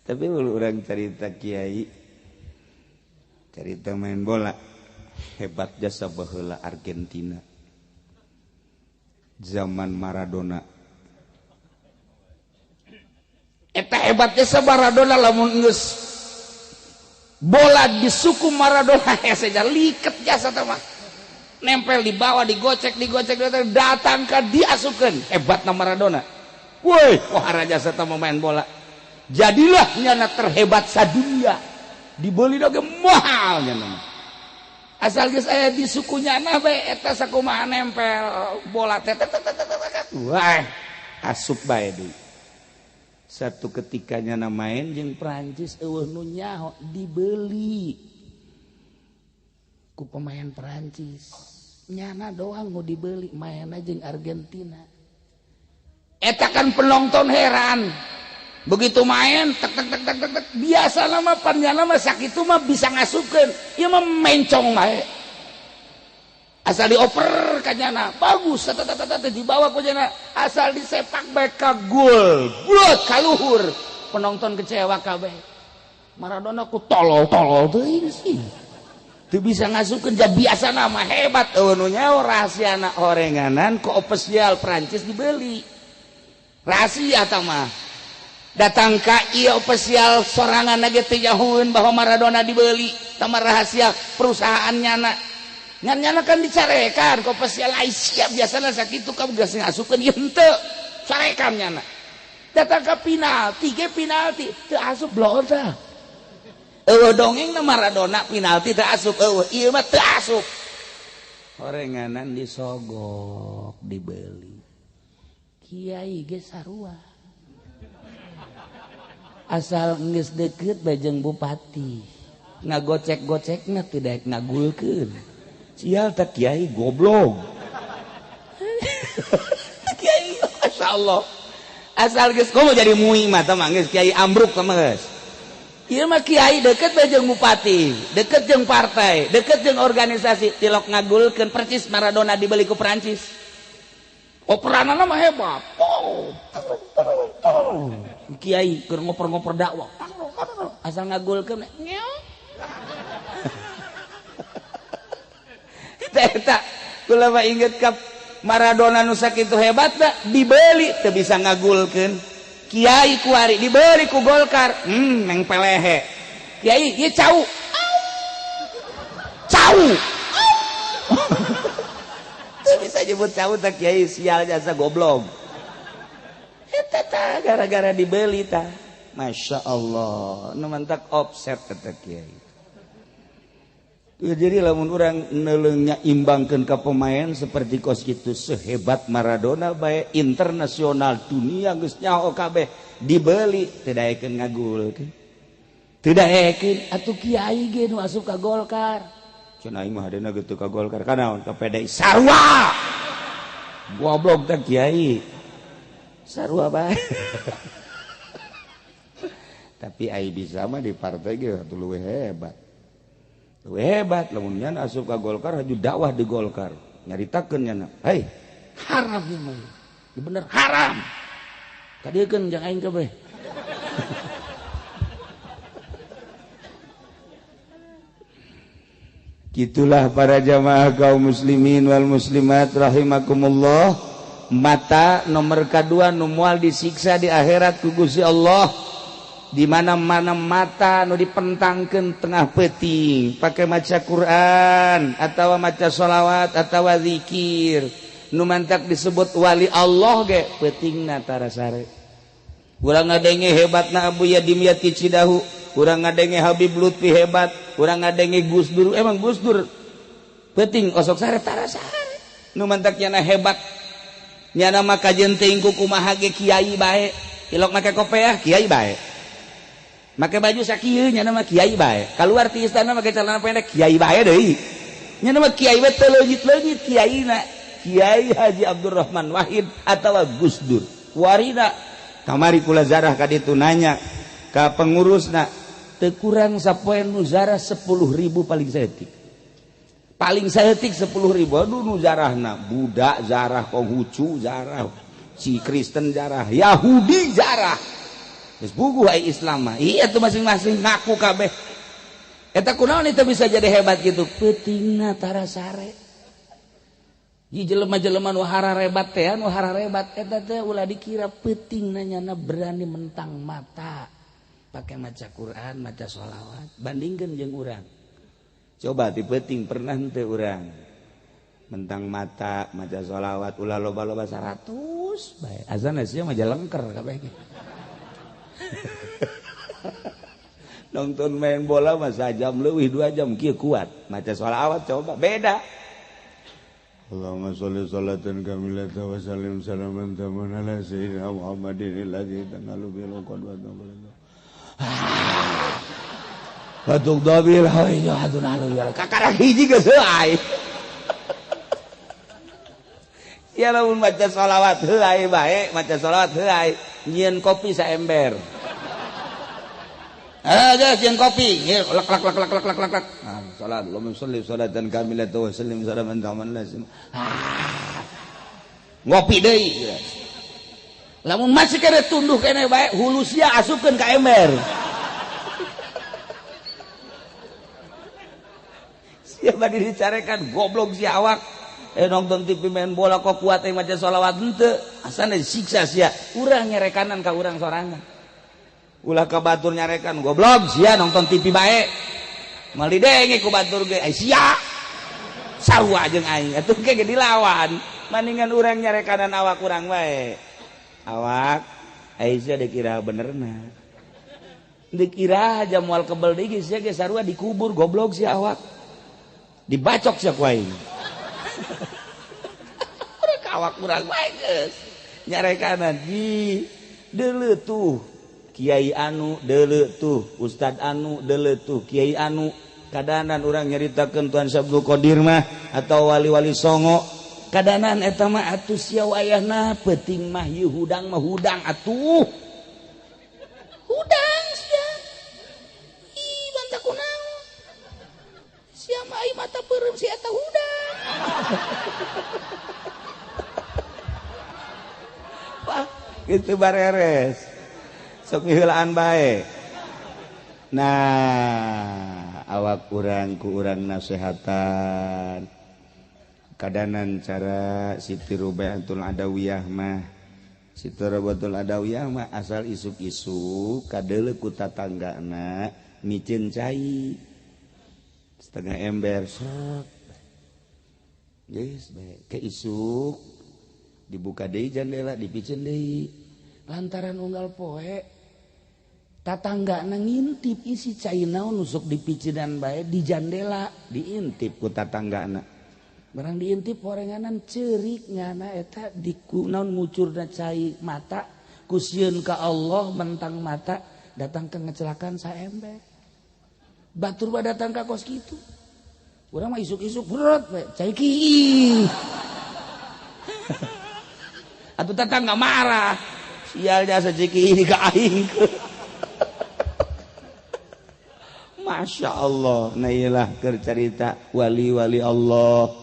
Tapi urang cerita kiai, cerita main bola, hebat jasa baheula Argentina. Zaman Maradona. Eta hebat jasa Maradona lamun geus bola di suku Maradona hese liket jasa teh mah. Nempel di bawah, digocek, digocek, datang ke diasupkeun. Hebatna Maradona. Woi, wah raja jasa teh main bola. Jadilah nyana terhebat sadunia. Dibeli lagi mahal nyana. Asal geus aya di suku nyana bae eta sakumaha nempel bola teh wah asup bae deui. Satu ketika nyana main jeung Prancis eueuh nu nyaho dibeli ku pemain Prancis. Nyana doang nu dibeli mainna jeung Argentina. Eta kan penonton heran. Begitu main tek tek tek tek tek biasa nama panjana mah sakitu mah bisa ngasupkeun. Ieu mah mencong bae. Asal dioper ka nyana bagus tata dibawa ku nyana asal disepak bae ka gol. Buat kaluhur. Penonton kecewa kabeh. Maradona ku tolol-tolol teuing sih. Teu bisa ngasupkeun ja biasa nama hebat eueuh nu nyaho rahasiana horenganan ku ofisial Prancis dibeli. Rahasia tah mah. Datang ka ieu ofisial sorangan ge teu nyahoeun bahwa Maradona dibeli tama rahasia perusahaan nyana. Ngan nyana kan dicarekan ku ofisial ai siap biasana sakitu ka geus ngasupkeun ieu henteu. Carekan nyana. Datang ka penalti ge penalti teu asup bloor tah. Eueuh dongengna Maradona penalti teu asup eueuh ieu mah teu asup. Horenganan disogok dibeli. Kiai ge sarua. Asal geus deukeut bae jeung bupati ngagocek-gocekna teu daek ngagulkeun. Sial teh kiai goblok. Kiai masyaallah. Asal geus komo jadi mui mah tah mah geus kiai ambruk tah mah geus. Ieu mah kiai deukeut bae jeung bupati, deukeut jeung partai, deukeut jeung organisasi, tilok ngagulkeun percis Maradona dibeli ku Prancis. Operanana mah hebat. Oh, kiai keur ngoper-ngoper dakwah. Asal ngagulkeun ngeong. Eta kula mah inget ka Maradona nu sakitu hebatna dibeli teu bisa ngagulkeun. Kiai kuari dibeli ku Golkar, meng pelehe. Kiai ieu cau. Cau. Teu bisa nyebut cau teh kiai sial jasa goblok. Eta tah gara-gara dibeli tah. Masya Allah, nu mantak offset eta kiai. Jadi lamun urang neuleuh imbangkeun ka pemain seperti kos kitu sehebat Maradona bae internasional dunia geus nyaho kabeh dibeli teu daekeun ngagulkeun. Teu daekeun atuh kiai ge nu asup ka Golkar. Cenah aing mah hadena geus teu ka Golkar kanaon ka PDI sarua. Goblok teh kiai. Sarua bae. Tapi ai bisa mah di partai ge atuh leuwih hebat. Hebat lamun nya asup ka Golkar haju dakwah di Golkar nyaritakeun nya hei haram ieu mah bener haram kadieukeun jang aing kabeh. Gitulah para jamaah kaum muslimin wal muslimat rahimakumullah. Mata nomor kedua nu moal disiksa di akhirat ku Gusti Allah. Di mana-mana mata nu dipentangkeun tengah peuting pakai maca Quran atawa maca sholawat atawa zikir nu mantak disebut wali Allah ge peutingna tara sare. Urang ngadenge hebatna Abu Yadimyati Cidahu, urang ngadenge Habib Lutfi hebat, urang ngadenge Gus Dur, emang Gus Dur peuting osok sare tara sare. Nu mantak nyana hebat nyana mah kajeun teuing ku kumaha ge kiai bae, ilok make kopeah kiai bae. Make baju sakieu nya mah kiai bae. Kaluar ti istana make celana pendek kiai bae deui. Nya mah kiai bae teu leungit-leungit kiaina. Kiai Haji Abdurrahman Wahid atawa Gus Dur. Warina kamari kula zarah ka ditu nanya ka pengurusna teu kurang sapoe nu zarah 10.000 paling saeutik. Paling saeutik 10.000 aduh nu zarahna budak zarah Konghucu zarah si Kristen zarah Yahudi zarah. Geus buguh ai Islam mah. Iya tuh masing-masing ngaku kabeh. Eta kunaon itu bisa jadi hebat gitu? Peutingna tara sare. Ieu jelema-jelema nu hararebat teh, nu hararebat eta teh ulah dikira peutingna nyana berani mentang mata. Pake maca Quran, maca sholawat, bandingkeun jeung urang. Coba ti peuting pernah henteu urang mentang mata maca sholawat ulah loba-loba 100 bae. Azan sia mah jalengker kabeh ge. Nonton main bola mah sajam leuwih 2 jam kieu kuat. Maca sholawat coba beda. Allahumma sholli sholatan kamilatan wa sallim salaman taman ala sayyidina Muhammadin alladzi tanalu bil qadwa wa tuqdabil hayyatun ala kakara hiji geus heuay. Ya lamun maca sholawat heuay bae, maca sholawat heuay, nyieun kopi saember. Ah, geus nyieun kopi, lek lek lek lek lek lek lek. Ah, salat, Allahumma sholli sholatan kamilatan wa sallim salaman taman lazim. Ah. Ngopi deui. Lamun masih kene tunduh kene bae, hulu sia asupkeun ka ember. Sia bade dicarekan goblok sia awak. Nonton TV main bola kok kuat maca sholawat henteu asana disiksa sia urang nyarekanan ka urang sorangan ulah ka batur nyarekan goblok sia nonton TV bae moal didenge ku batur ge ai sia sarua jeung aing atuh ge dilawan maningan urang nyarekanan awak urang bae awak ai sia dikira benerna dikira aja moal kebel deui sia ge sarua dikubur goblok sia awak dibacok sia ku aing. Awak kurang bae geus nyarekanan ji deuleu tuh kiai anu deuleu tuh ustad anu deuleu tuh kiai anu kadanan urang nyaritakeun Tuan Syabdul Qadir mah atau wali-wali songo kadanan eta mah atuh sia wayahna peuting mah ieu hudang mah hudang atuh hudang sia ih banta kunaon sia mah ai mata peureum si eta hudang. Wah, gitu bareres. Sok ngiheulaan bae. Nah, awak urang ku urang nasehatan. Kadanan cara Siti Rubiatul Adawiyah mah. Siti Rubiatul Adawiyah mah asal isuk-isuk kadeuleu ku tatanggana miceun cai. Setengah ember sok. Geus bae ke isuk dibuka deui jandela dipiceun deui lantaran unggal poe tatanggana ngintip isi cai naon nusuk dipiceunan bae di jandela diintip ku tatanggana barang diintip horenganan ceurik ngana eta diku naon ngucurna cai mata ku sieun ka Allah mentang mata datang ke ngecelakan saember batur mah datang ka kos kitu urang mah isuk-isuk berat bae cai ki. Atuh tetangga marah. Sial jasa ciki ini ka aing. Masya Allah. Nah iyalah keur carita wali-wali Allah.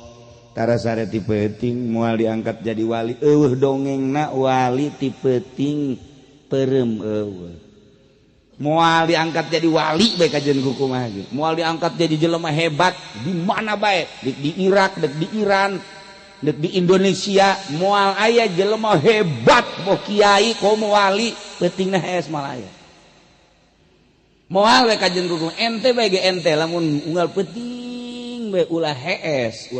Tara sare ti peuting moal diangkat jadi wali. Eueuh dongengna wali ti peuting peureum eueuh. Moal diangkat jadi wali bae kajeun kumaha ge. Moal diangkat jadi jelema hebat di mana bae, di Irak, di Iran, di Indonesia moal aya jelema hebat boh kiai komo wali peutingna hees moal aya moal we kajeun kuku ente bae ge ente lamun unggal peuting bae ulah hees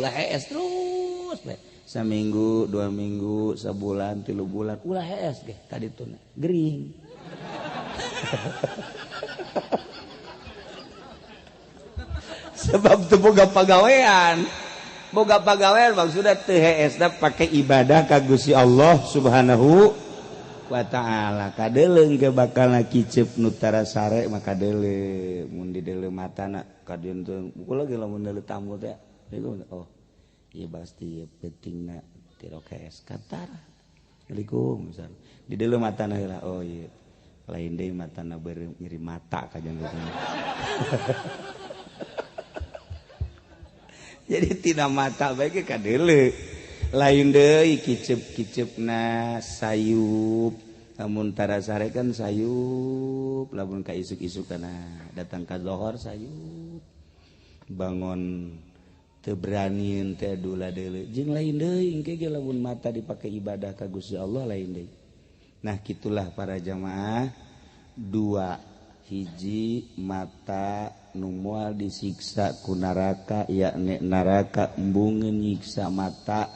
terus bae saminggu 2 minggu sabulan 3 bulan ulah hees ge kadituna gering. Sebab teu boga pagawean. Boga pagawean maksudna teu heesna pake ibadah ka Gusti Allah Subhanahu wa taala. Kadeleung ke bakalna kiceup nu tara sare mah kadeuleu mun dideuleu matana kadeun teu kula ge lamun deuleu tamu teh oh ieu pasti peutingna tirok hees katara. Assalamualaikum misal dideuleu matana heula oh ieu lain deui matana beureum nyeri mata kajeun. Jadi tina mata bae ge kadeuleu lain deui kiceup-kiceupna sayup lamun tara sare kan sayup lamun ka isuk-isukana datang ka zohor sayup bangun teu berani teh dula deuleu jeung lain deui engke ge lamun mata dipake ibadah ka Gusti Allah lain deui. Nah kitulah para jamaah dua hiji mata nu moal disiksa ku neraka yakni neraka embungeun nyiksa mata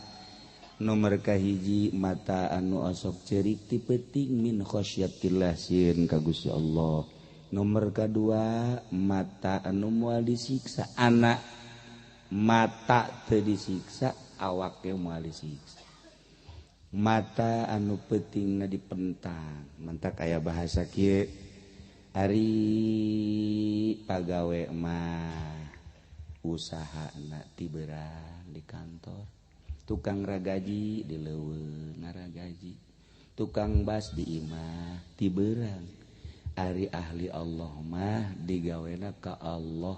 nomor kahiji mata anu osok ceurik ti peuting min khasyatillah sieun ka Gusti Allah. Nomor kedua mata anu moal disiksa, anak mata teu disiksa, awaknya moal disiksa. Mata anu peutingna dipentang, mantak aya bahasa kieu ari pagawe mah usahana tiberang di kantor, tukang ragaji di leuweung ngaragaji, tukang bas di imah tiberang. Ari ahli Allah mah digawena ka Allah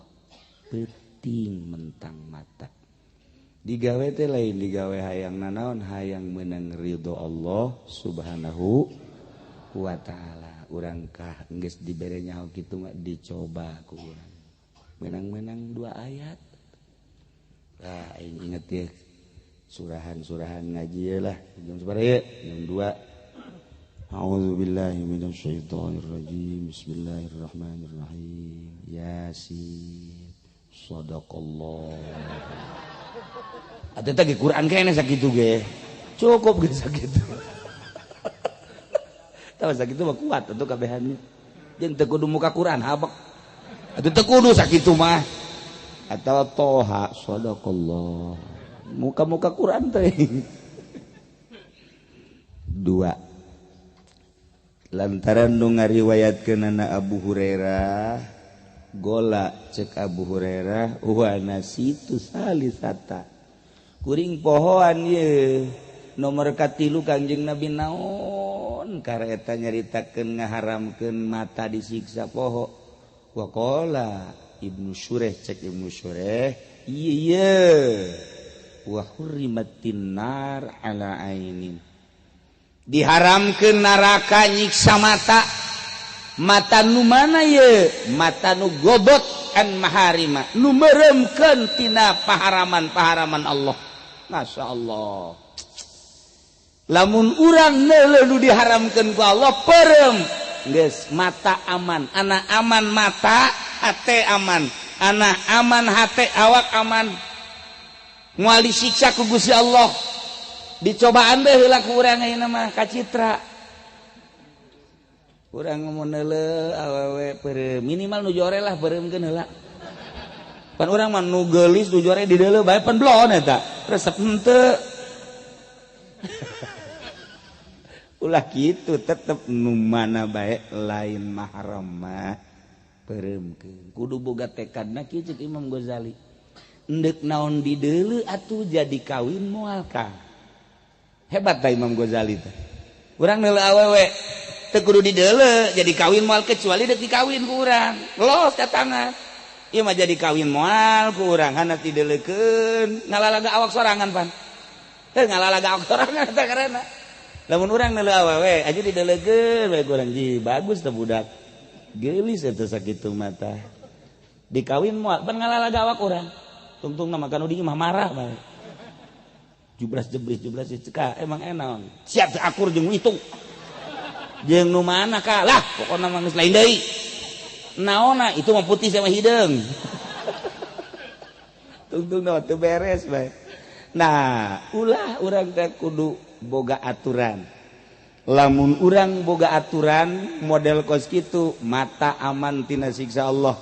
peuting mentang mata. Digawe teh lain digawe hayang nanaon, hayang meunang ridho Allah Subhanahu wa taala. Urang kah geus dibere nyaho kitu mah dicoba ku urang. Menang-menang 2 ayat. Lah aing inget ye surahan-surahan ngaji ye lah jam sabaraha ye? Jam 2. A'udzubillahi minasyaitonirrajim. Bismillahirrahmanirrahim. Yasin. Shadaqallah. Atuh teh Quran kene sakitu ge. Cukup ge sakitu. Tah sakitu mah kuat atuh kabehannya. Jeung teu kudu muka Quran habek. Atuh teu kudu sakitu mah. Atawa Toha shadaqallah. Muka-muka Quran teh. 2. Lantaran nu ngariwayatkeunana Abu Hurairah gola cek Abu Hurairah wa nasitu salisata kuring pohoan ye nomor katilu Kangjeng Nabi naon kareta nyaritakeun ngaharamkeun mata disiksa poho. Wa qala Ibnu Syureh cek Ibnu Syureh ieu wa hurrimatin nar ala ainin, diharamkeun neraka nyiksa mata. Mata nu mana ye? Mata nu gobot an maharima, nu meremkeun tina paharaman-paharaman Allah. Masya Allah. Lamun urang neuleuh nu diharamkeun ku Allah perem, geus mata aman, anak aman mata, hate aman, anak aman hate, awak aman. Moal disiksa ku Gusti Allah. Dicobaan deh heula ku urang ayeuna mah kacitra. Urang mun neuleuh awewe peureum, minimal nu jore lah peureumkeun heula. Pan urang mah nu geulis nu jore dideuleuh bae pan blon eta. Resep henteu. Ulah kitu tetep nu mana bae lain mahram mah peureumkeun. Kudu boga tekadna kieu ceuk Imam Ghazali. Endek naon dideuleuh atuh jadi kawin moal ka. Hebat ta Imam Ghazali teh. Urang neuleuh awewe teu kudu dideuleuh jadi kawin moal kecuali deuk dikawin ku urang. Los datangan. Ieu mah jadi kawin moal ku urang hana dideuleukeun ngalalaga awak sorangan pan. Teu ngalalaga awak sorangan teh karena. Lamun urang neuleuh awewe aja dideuleukeun bae ku urang ji bagus teh budak. Geulis eta sakitu mata. Dikawin moal pan ngalalaga awak urang. Tungtungna mah kanu di imah marah bae. Jublas jeblis jublas ceka emang enaon siap akur jeung itu jeung nu mana ka lah pokona mah geus lain deui naonna itu mah putih sama hideung tungtung teu beres bae. Nah ulah urang teh kudu boga aturan. Lamun urang boga aturan model kos kitu mata aman tina siksa Allah.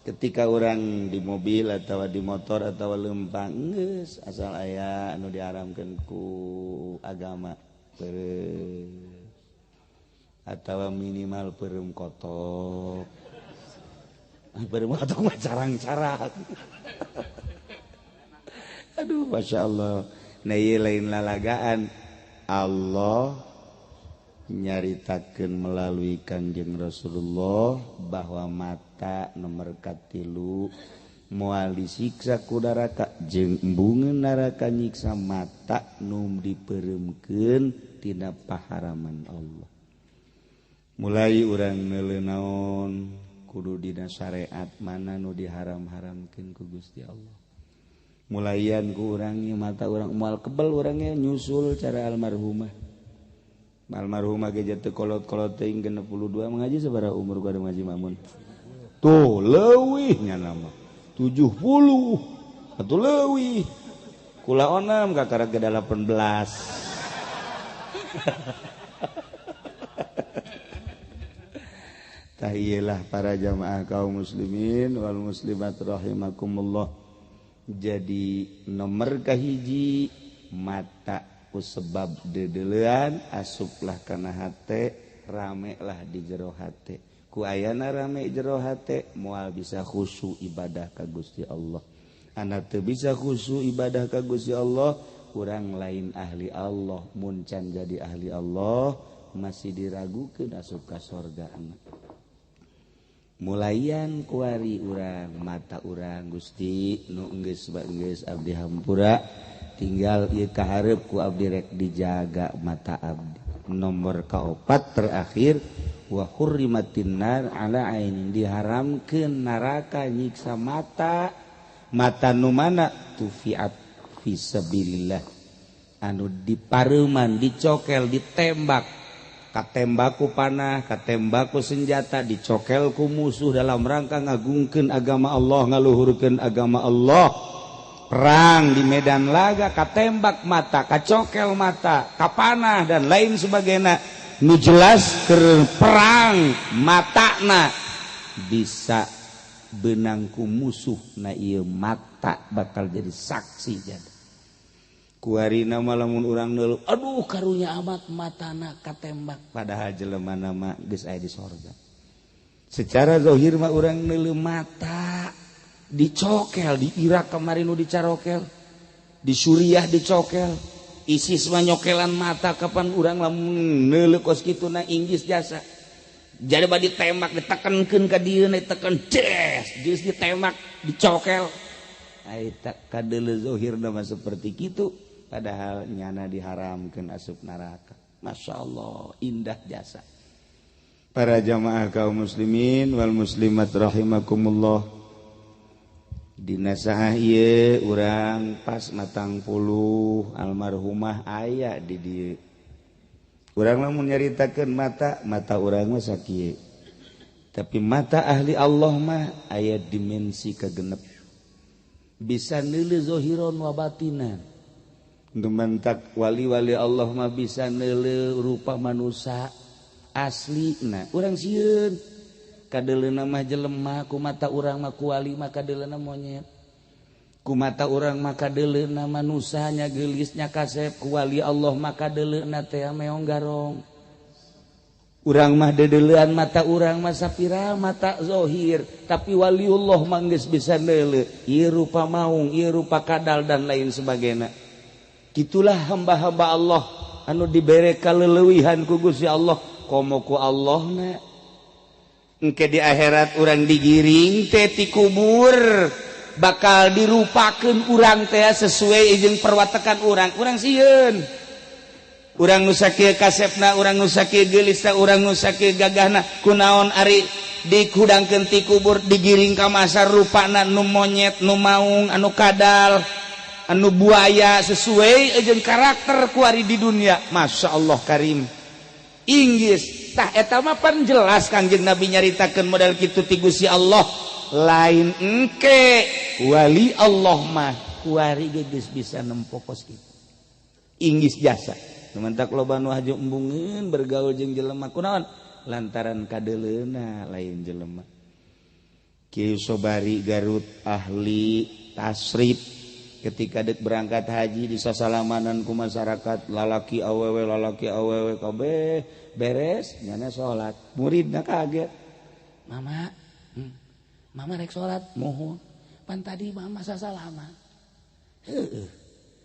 Ketika orang di mobil atau di motor atau lempang geus asal aya anu diharamkeun ku agama peureum atau minimal peureum kotok. Peureum kotok mah carang-carang. Aduh Masya Allah. Nah ieu lain lalagaan Allah nyaritakeun melalui Kangjeng Rasulullah bahwa mata nomor katilu moal disiksa ku neraka jeung embungeun neraka nyiksa mata nu dipeureumkeun tina paharaman Allah. Mulai urang neuleuh naon kudu dina syariat mana nu diharam-haramkeun ku Gusti Allah. Mulayan ku urang mata urang moal kebel urangnya nyusul cara almarhumah. Almarhumah ge teu kolot-kolot teuing 62 mengaji sabaraha umur gua ngaji Mamun. Tuh leuwih nya nama 70 atuh leuwih. Kula onam kakara ge 18. Tah iyalah para jamaah kaum muslimin wal muslimat rahimakumullah. Jadi nomor kahiji mata ku sebab dedelean asuplah kana hate, rame lah di jero hate. Ku ayana rame jero hate moal bisa khusyuk ibadah ka Gusti Allah. Ana teu bisa khusyuk ibadah ka Gusti Allah, urang lain ahli Allah. Mun can jadi ahli Allah masih diragukeun asup ka sorga. Mulayan kuari urang mata urang Gusti nu geus geus abdi hampura tinggal ieu kahareup ku abdi rek dijaga mata abdi. Nomor kaopat terakhir wa hurrimatin nar ala ainin, diharamkeun neraka nyiksa mata. Mata nu mana? Tufiat fisabilillah, anu dipareuman, dicokel, ditembak, katembaku panah, katembaku senjata, dicokel ku musuh dalam rangka ngagungkeun agama Allah, ngaluhurkeun agama Allah. Perang di medan laga, katembak mata, kacokel mata, kapanah dan lain sebagainya. Nu jelas keur perang matana bisa benangku musuh, na ieu mata bakal jadi saksi. Jadi kuarina lamun urang neuleuh, aduh karunya amat matana katembak, padahal jelema mah geus aya di sorga. Secara zahir mah urang neuleuh mata dicokel di Irak kemarin nu dicarokel, di Suriah dicokel, ISIS mah nyokelan mata. Kapan urang lamun neuleuh kos kitu na inggis jasa. Jadi badi ditembak, ditekankeun ka dieu, ditekan des, geus ditembak, dicokel. Ai tak kadeuleu zahirna mah seperti kitu, padahal nyana diharamkeun asup neraka. Masya Allah, indah jasa. Para jamaah kaum muslimin wal muslimat rahimakumullah. Dina saha ieu urang pas 40 almarhumah aya di dieu. Urang lamun nyaritakeun mata, mata urang mah sakieu. Tapi mata ahli Allah mah aya dimensi kagenep. Bisa neuleuh zahiron wa batinan. Dumantak wali-wali Allah mah bisa neuleuh rupa manusia aslina. Urang sieun kadeleuna mah jelema, ku mata urang mah ku wali mah kadeleuna monyet. Ku mata urang mah kadeleuna manusanya geulisnya kasep, ku wali Allah mah kadeleuna teh meong garong. Urang mah dedeleuan mata urang mah sapira mata zahir, tapi waliullah mah geus bisa neuleuh ieu rupa maung, ieu rupa kadal dan lain sebagainya. Kitulah hamba-hamba Allah anu dibere kaleuwihan ku Gusti Allah, komo ku Allahna. Engke di akhirat urang digiring teh ti kubur, bakal dirupakeun urang teh sesuai jeung perwatekan urang. Urang sieun. Urang nu sakieu kasepna, urang nu sakieu geulisna, urang nu sakieu gagahna, kunaon ari dihudangkeun ti kubur digiring ka masa rupana nu monyet, nu maung, anu kadal, anu buaya sesuai jeung karakter kuari di dunia. Masya Allah karim. Inggis tah eta mah pan jelas Kangjeng Nabi nyaritakeun model kitu ti Gusti Allah. Lain engke wali Allah mah kuari ge geus bisa nempo kos kitu. Inggis jasa. Mentak loba nu haju embungeun bergaul jeung jelema kunaon lantaran kadeleuna lain jelema. Kiai Sobari Garut ahli tasrif, ketika dek berangkat haji di sasalamanan ku masyarakat lalaki awewe kabeh beres nyana salat. Muridna kaget. Mama, mama rek salat mohon. Pan tadi mama sasalaman. Heueuh.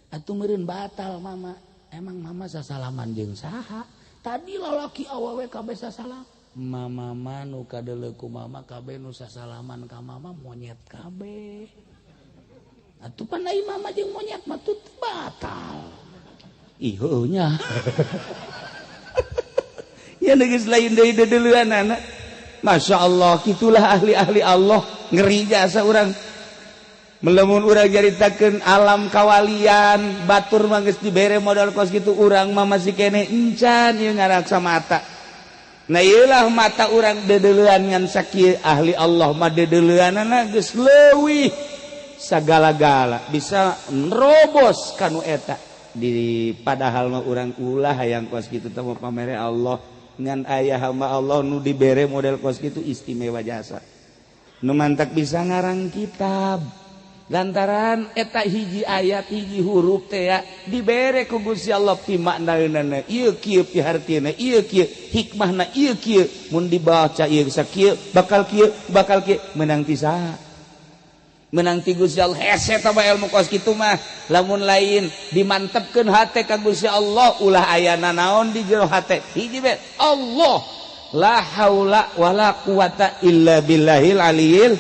Atuh meureun batal mama. Emang mama sasalaman jeung saha? Tadi lalaki awewe kabeh sasalam. Mama mah nu kadeuleu ku mama kabeh nu sasalaman ka mama monyet kabeh. Atuh pan ai mama jeung monyet mah teu batal. Ih heueuh nya. Ya geus lain deui deuleuanana. Masya Allah, kitulah ahli-ahli Allah, ngeri jasa urang. Melemun urang nyaritakeun alam kawalian, batur mah geus dibere modal kos kitu, urang mah masih kene encan ieu ngaraksa mata. Nah ieulah mata urang dedeleuan ngan sakieu, ahli Allah mah dedeleuanana geus leuwih sagala-gala, bisa nerobos kanu eta. Di padahal mah urang ulah hayang kos kitu teh pamere Allah. Ngan aya hamba Allah nu dibere model kos kitu istimewa jasa. Nu mantak bisa ngarang kitab. Lantaran eta hiji ayat hiji huruf teh ya dibere ku Gusti Allah pimaknaeunana ieu kieu pihartina ieu kieu hikmahna ieu kieu mun dibaca ieu sakieu bakal kieu menang ti saha? Menang ti Gusti Allah. Hese tah ilmu kos kitu mah lamun lain dimantepkeun hate ka Gusti Allah ulah aya nanaon di jero hate hiji be Allah la haula wala quwata illa billahil aliyil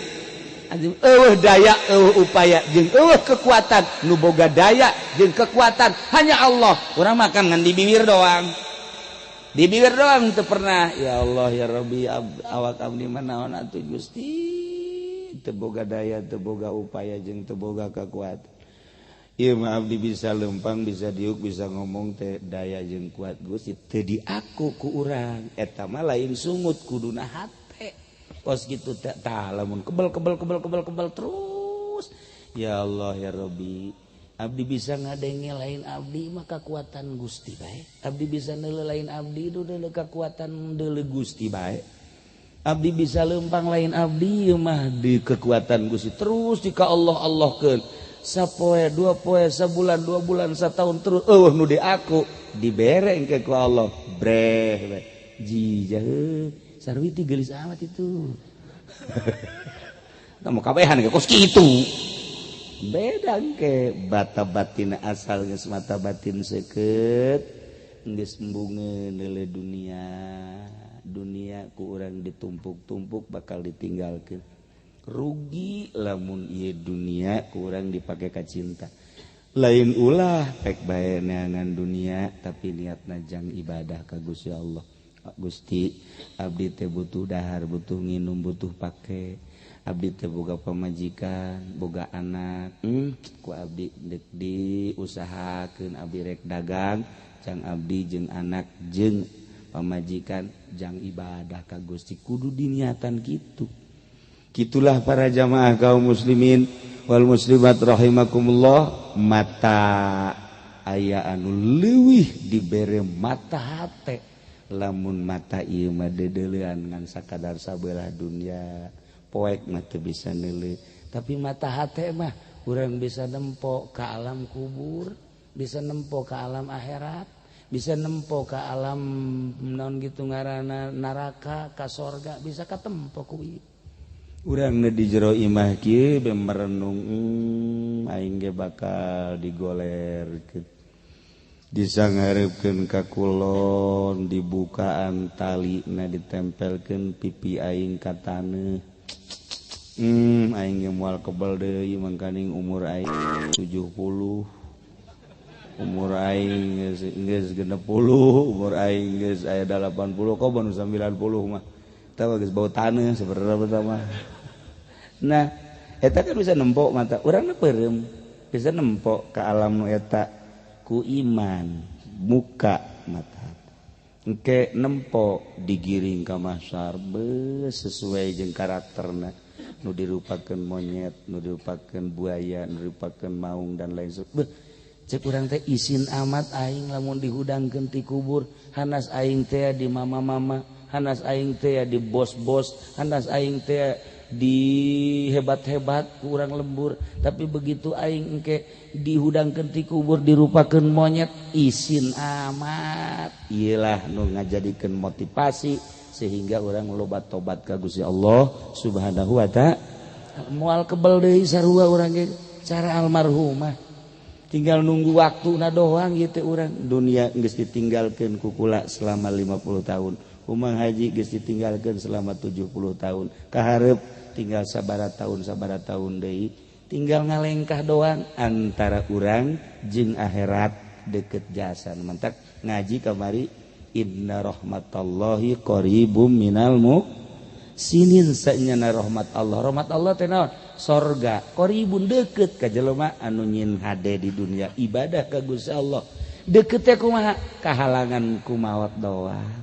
azim. Eueuh daya eueuh upaya jeung eueuh kekuatan nu boga daya jeung kekuatan hanya Allah. Urang makan ngan di bibir doang, di bibir doang teu pernah ya Allah ya Rabbi awak abdi mah naon atuh Gusti teu boga daya teu boga upaya jeung teu boga kekuatan. Ieu mah abdi bisa lempang bisa diuk bisa ngomong teh daya jeung kuat Gusti teu diaku ku urang eta mah lain sungut kuduna hate kos kitu teh. Tah lamun kebel kebel kebel kebel kebel terus ya Allah ya Rabbi abdi bisa ngadenge lain abdi mah kakuatan Gusti bae, abdi bisa neuleuh lain abdi deuleuh kakuatan deuleuh Gusti bae, abdi bisa lempang lain abdi mah di kekuatan Gusti terus jika Allah Allahkeun sapoe dua poe sabulan dua bulan satahun terus eueuh nu di aku dibere engke ku Allah breh jijah sarwiti geulis amat itu. Tah mau kabehan ge kos kitu beda engke bata batin asal geus mata batin seukeut geus embungeun neuleuh dunia. Dunia ku urang ditumpuk-tumpuk bakal ditinggalkeun. Rugi lamun ieu dunia ku urang dipake ka cinta. Lain ulah pek bae neangan dunia tapi niatna jang ibadah ka Gusti Allah. Gusti abdi teh butuh dahar, butuh nginum, butuh pake. Abdi teh boga pamajikan, boga anak. Ku abdi deuk diusahakeun abdi rek dagang, jang abdi jeung anak jeung pamajikan jang ibadah ka Gusti kudu diniatan kitu. Kitulah para jamaah kaum muslimin wal muslimat rahimakumullah. Mata aya anu leuwih dibere mata hate lamun mata ieu mah deudeulean ngan sakadar sabelah dunia poek mah teu bisa neuleuh, tapi mata hate mah urang bisa nempo ka alam kubur, bisa nempo ka alam akhirat, bisa nempo ke alam naon gitu ngaranna neraka ka sorga bisa katempo ku ieu. Urang di jero imah kieu be merenung aing ge bakal digolerkeun disanghareupeun ka kulon dibukaan talina ditempelkeun pipi aing ka taneuh. Aing ge moal kebel deui mangkaning umur aing 70 umur aing geus 60 umur aing geus aya 80 kok baru 90 mah tah geus bau taneuh sebenarnya mah. Nah eta kan bisa nempok mata urang peureum bisa nempok ka alam nu eta ku iman muka mata engke nempok digiring ka mahsyar sesuai jeung karakterna nu dirupakeun monyet nu dirupakeun buaya nu dirupakeun maung dan lain sebagainya. Cek urang teh isin amat aing lamun dihudangkeun ti kubur, hanas aing teh di mama-mama, hanas aing teh di bos-bos, hanas aing teh di hebat-hebat ku urang lembur, tapi begitu aing engke dihudangkeun ti kubur dirupakeun monyet isin amat. Iyalah nu ngajadikeun motivasi sehingga urang loba tobat ka Gusti Allah Subhanahu wa ta'ala. Moal kebel deui sarua urang ge cara almarhumah. Tinggal nunggu waktu na doang gitu orang. Dunia geus ditinggalkeun ku kula selama 50 tahun. Umang haji geus ditinggalkeun selama 70 tahun. Kaharep tinggal sabara tahun deui. Tinggal ngalengkah doang antara urang jeung akhirat deket jasa. Mantak ngaji kamari inna rahmatallahi qaribum minal muhsinin sanyana rahmat Allah. Rahmat Allah teh naon? Sorga qaribun deket ka jelema anu nyin hade di dunia ibadah ka Gusti Allah. Deket teh kumaha? Kahalangan ku maot doang.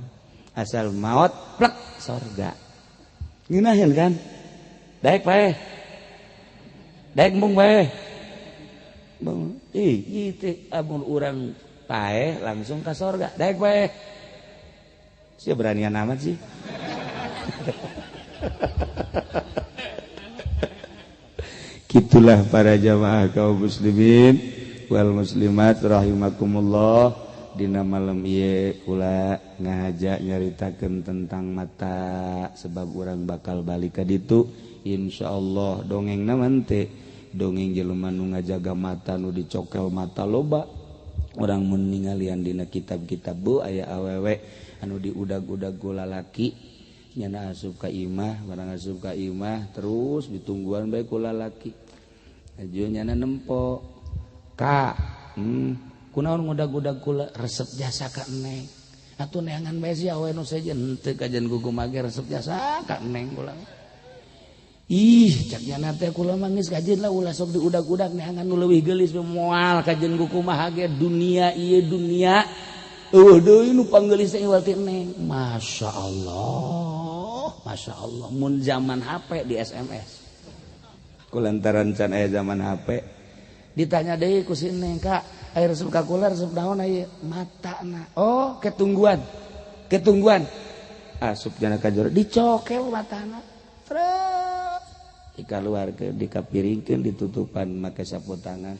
Asal maot plek sorga. Ngeunaheun kan? Daek paeh. Daek embung paeh. Bang, ih ieu teh amun urang paeh langsung ka sorga. Daek paeh. Sia beranian amat sih. Gitulah para jamaah kaum muslimin wal muslimat rahimakumullah. Dina malam ieu kula ngahaja nyaritakeun tentang mata sebab urang bakal balik ka ditu insyaallah. Dongengna mah teh dongeng jelema nu ngajaga mata nu dicokel mata loba. Urang mun ningalian dina kitab-kitab bu aya awewe anu diudag-udag ku lalaki nyana asup ka imah, barang asup ka imah terus ditungguan bae ku lalaki. Aju nyana nempo ka kunaon ngudag-udag kula resep jasa ka neng. Atuh neangan bae sia awe nu sejen teu kajen gugumage resep jasa ka neng kula. Ih cak nyana teh kula mah geus kajen lah ulah sok diudag-udag neangan nu leuwih geulis moal kajen gukumaha ge dunia ieu dunia. Eueuh deui nu panggeulis teh iwal ti neng. Masya Allah, Masya Allah mun zaman HP di SMS. Kulantaran can aya zaman HP ditanya deui ku si neng, Kak, air resep ka kula resep naon ieu? Matana. Oh, ketungguan. Ketungguan. Asup jana ka jero dicokel matana. Trep. Dikaluarkeun, dikapiringkeun, ditutupan make sapu tangan.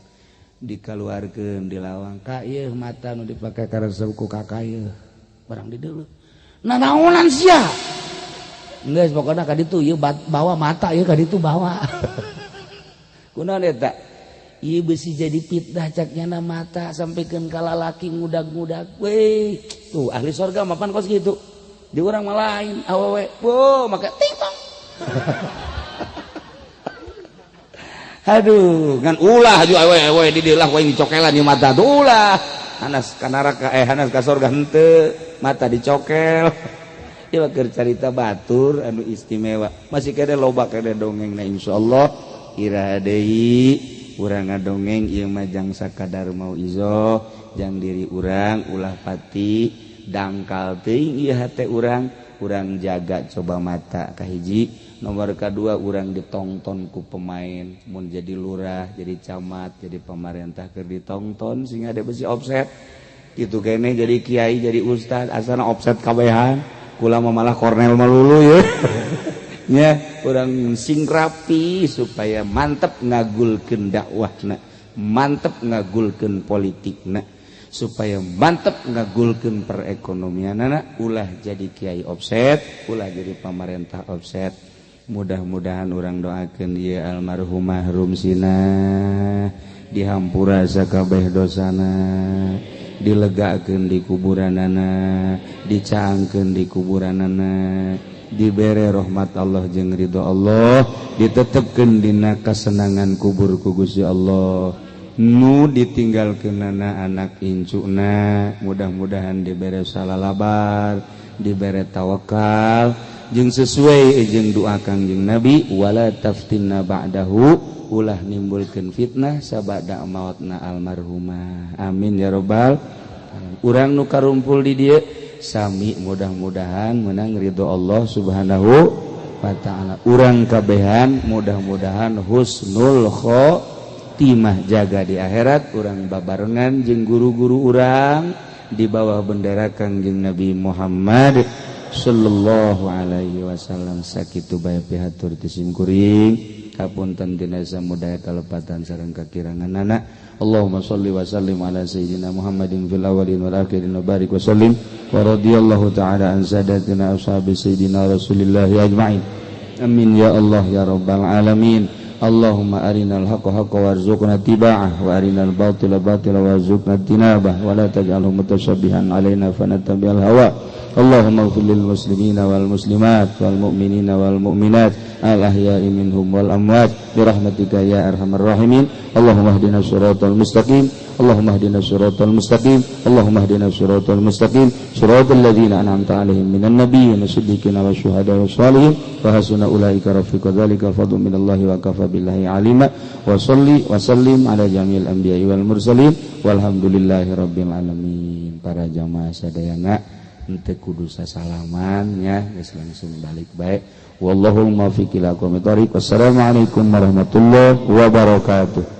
Dikaluarkeun di lawang. Ka ieu mata nu dipake ka resep ku kakak ieu. Barang di deuleu. Nanaonan sia? Geus pokona ka ditu ieu bawa mata ieu ka ditu bawa. Kunaon eta? Ieu besi jadi fitnah cak nyana mata sampikeun ka lalaki ngudag-ngudag. Weh, tuh ahli sorga mapan kos gitu. Di urang mah lain awewe. Wo, make ting tong. Aduh, ngan ulah ju awewe di dieu lah wae dicokelan ieu mata tuh ulah. Hanas ka neraka hanas ka sorga henteu, mata dicokel. Ieu keur carita batur anu istimewa. Masih kene loba kene dongengna insyaallah iraha deui. Urang ngadongeng ieu mah jang sakadar mau izo jang diri urang ulah pati dangkal teuing ieu hate urang. Urang jaga coba mata kahiji, nomor kadua urang ditongton ku pemain mun jadi lurah, jadi camat, jadi pamarentah keur ditongton sing ada besi offset kitu keneh jadi kiai, jadi ustad asana offset kabehan kula mah malah Kornel melulu ye. Nya urang sing rapi supaya mantep ngagulkeun dakwahna, mantep ngagulkeun politikna, supaya mantep ngagulkeun perekonomianana, ulah jadi kiai offset, ulah jadi pamarentah offset. Mudah-mudahan urang doakeun ieu almarhumah Rumsina dihampura sakabeh dosana, dilegakeun di kuburanana, dicaangkeun di kuburanana, dibere rahmat Allah jeung ridho Allah, ditetepkeun dina kasenangan kubur ku Gusti Allah. Nu ditinggalkeunana anak incuna mudah-mudahan dibere salalabar, dibere tawakal jeung sesuai jeung doa Kangjeng Nabi wala taftinna ba'dahu, ulah nimbulkeun fitnah sabada mautna almarhumah. Amin ya robbal. Urang nu karumpul di dieu sami mudah-mudahan menang ridho Allah Subhanahu wa ta'ala. Urang kabehan mudah-mudahan husnul khotimah jaga di akhirat. Urang babarengan jeung guru-guru urang di bawah bendera Kangjeng Nabi Muhammad sallallahu alaihi wasallam. Sakitu bae pihatur ti simkuring, kapunten dina samudaya kalepatan sareng kakiranganana. Allahumma shalli wa sallim ala sayyidina Muhammadin fil awwalin wal akhirin wa barik wa sallim wa radhiyallahu ta'ala an sadatina ashabi sayyidina Rasulillah ajma'in. Amin ya Allah ya rabbal alamin. Allahumma arinal haqqa haqqa warzuqna tiba'ah wa arinal batila batila warzuqna tinabah wa la taj'alhu mutashabbihan alaina fanattabi'al hawa. Allahumma ighfir lil muslimina wal muslimat wal mu'minina wal mu'minat al ahya'i minhum wal amwat bi rahmatika ya arhamar rahimin. Allahumma ihdina siratal mustaqim. Allahumma ihdina siratal mustaqim. Allahumma ihdina siratal mustaqim siratal ladzina an'amta 'alaihim minan nabiyyin wasiddiqina wasyuhada'i wassalihin wa hasuna ulaika rafiqa. Dzalika fadlun minallahi wa kafa billahi alima. Wa shalli wa sallim ala jami'il anbiya'i wal mursalin walhamdulillahi rabbil alamin. Para jamaah sadayana henteu kudu sasalaman nya, geus langsung balik bae. Wallahul muwaffiq ila aqwamit thoriq. Wassalamualaikum warahmatullahi wabarakatuh.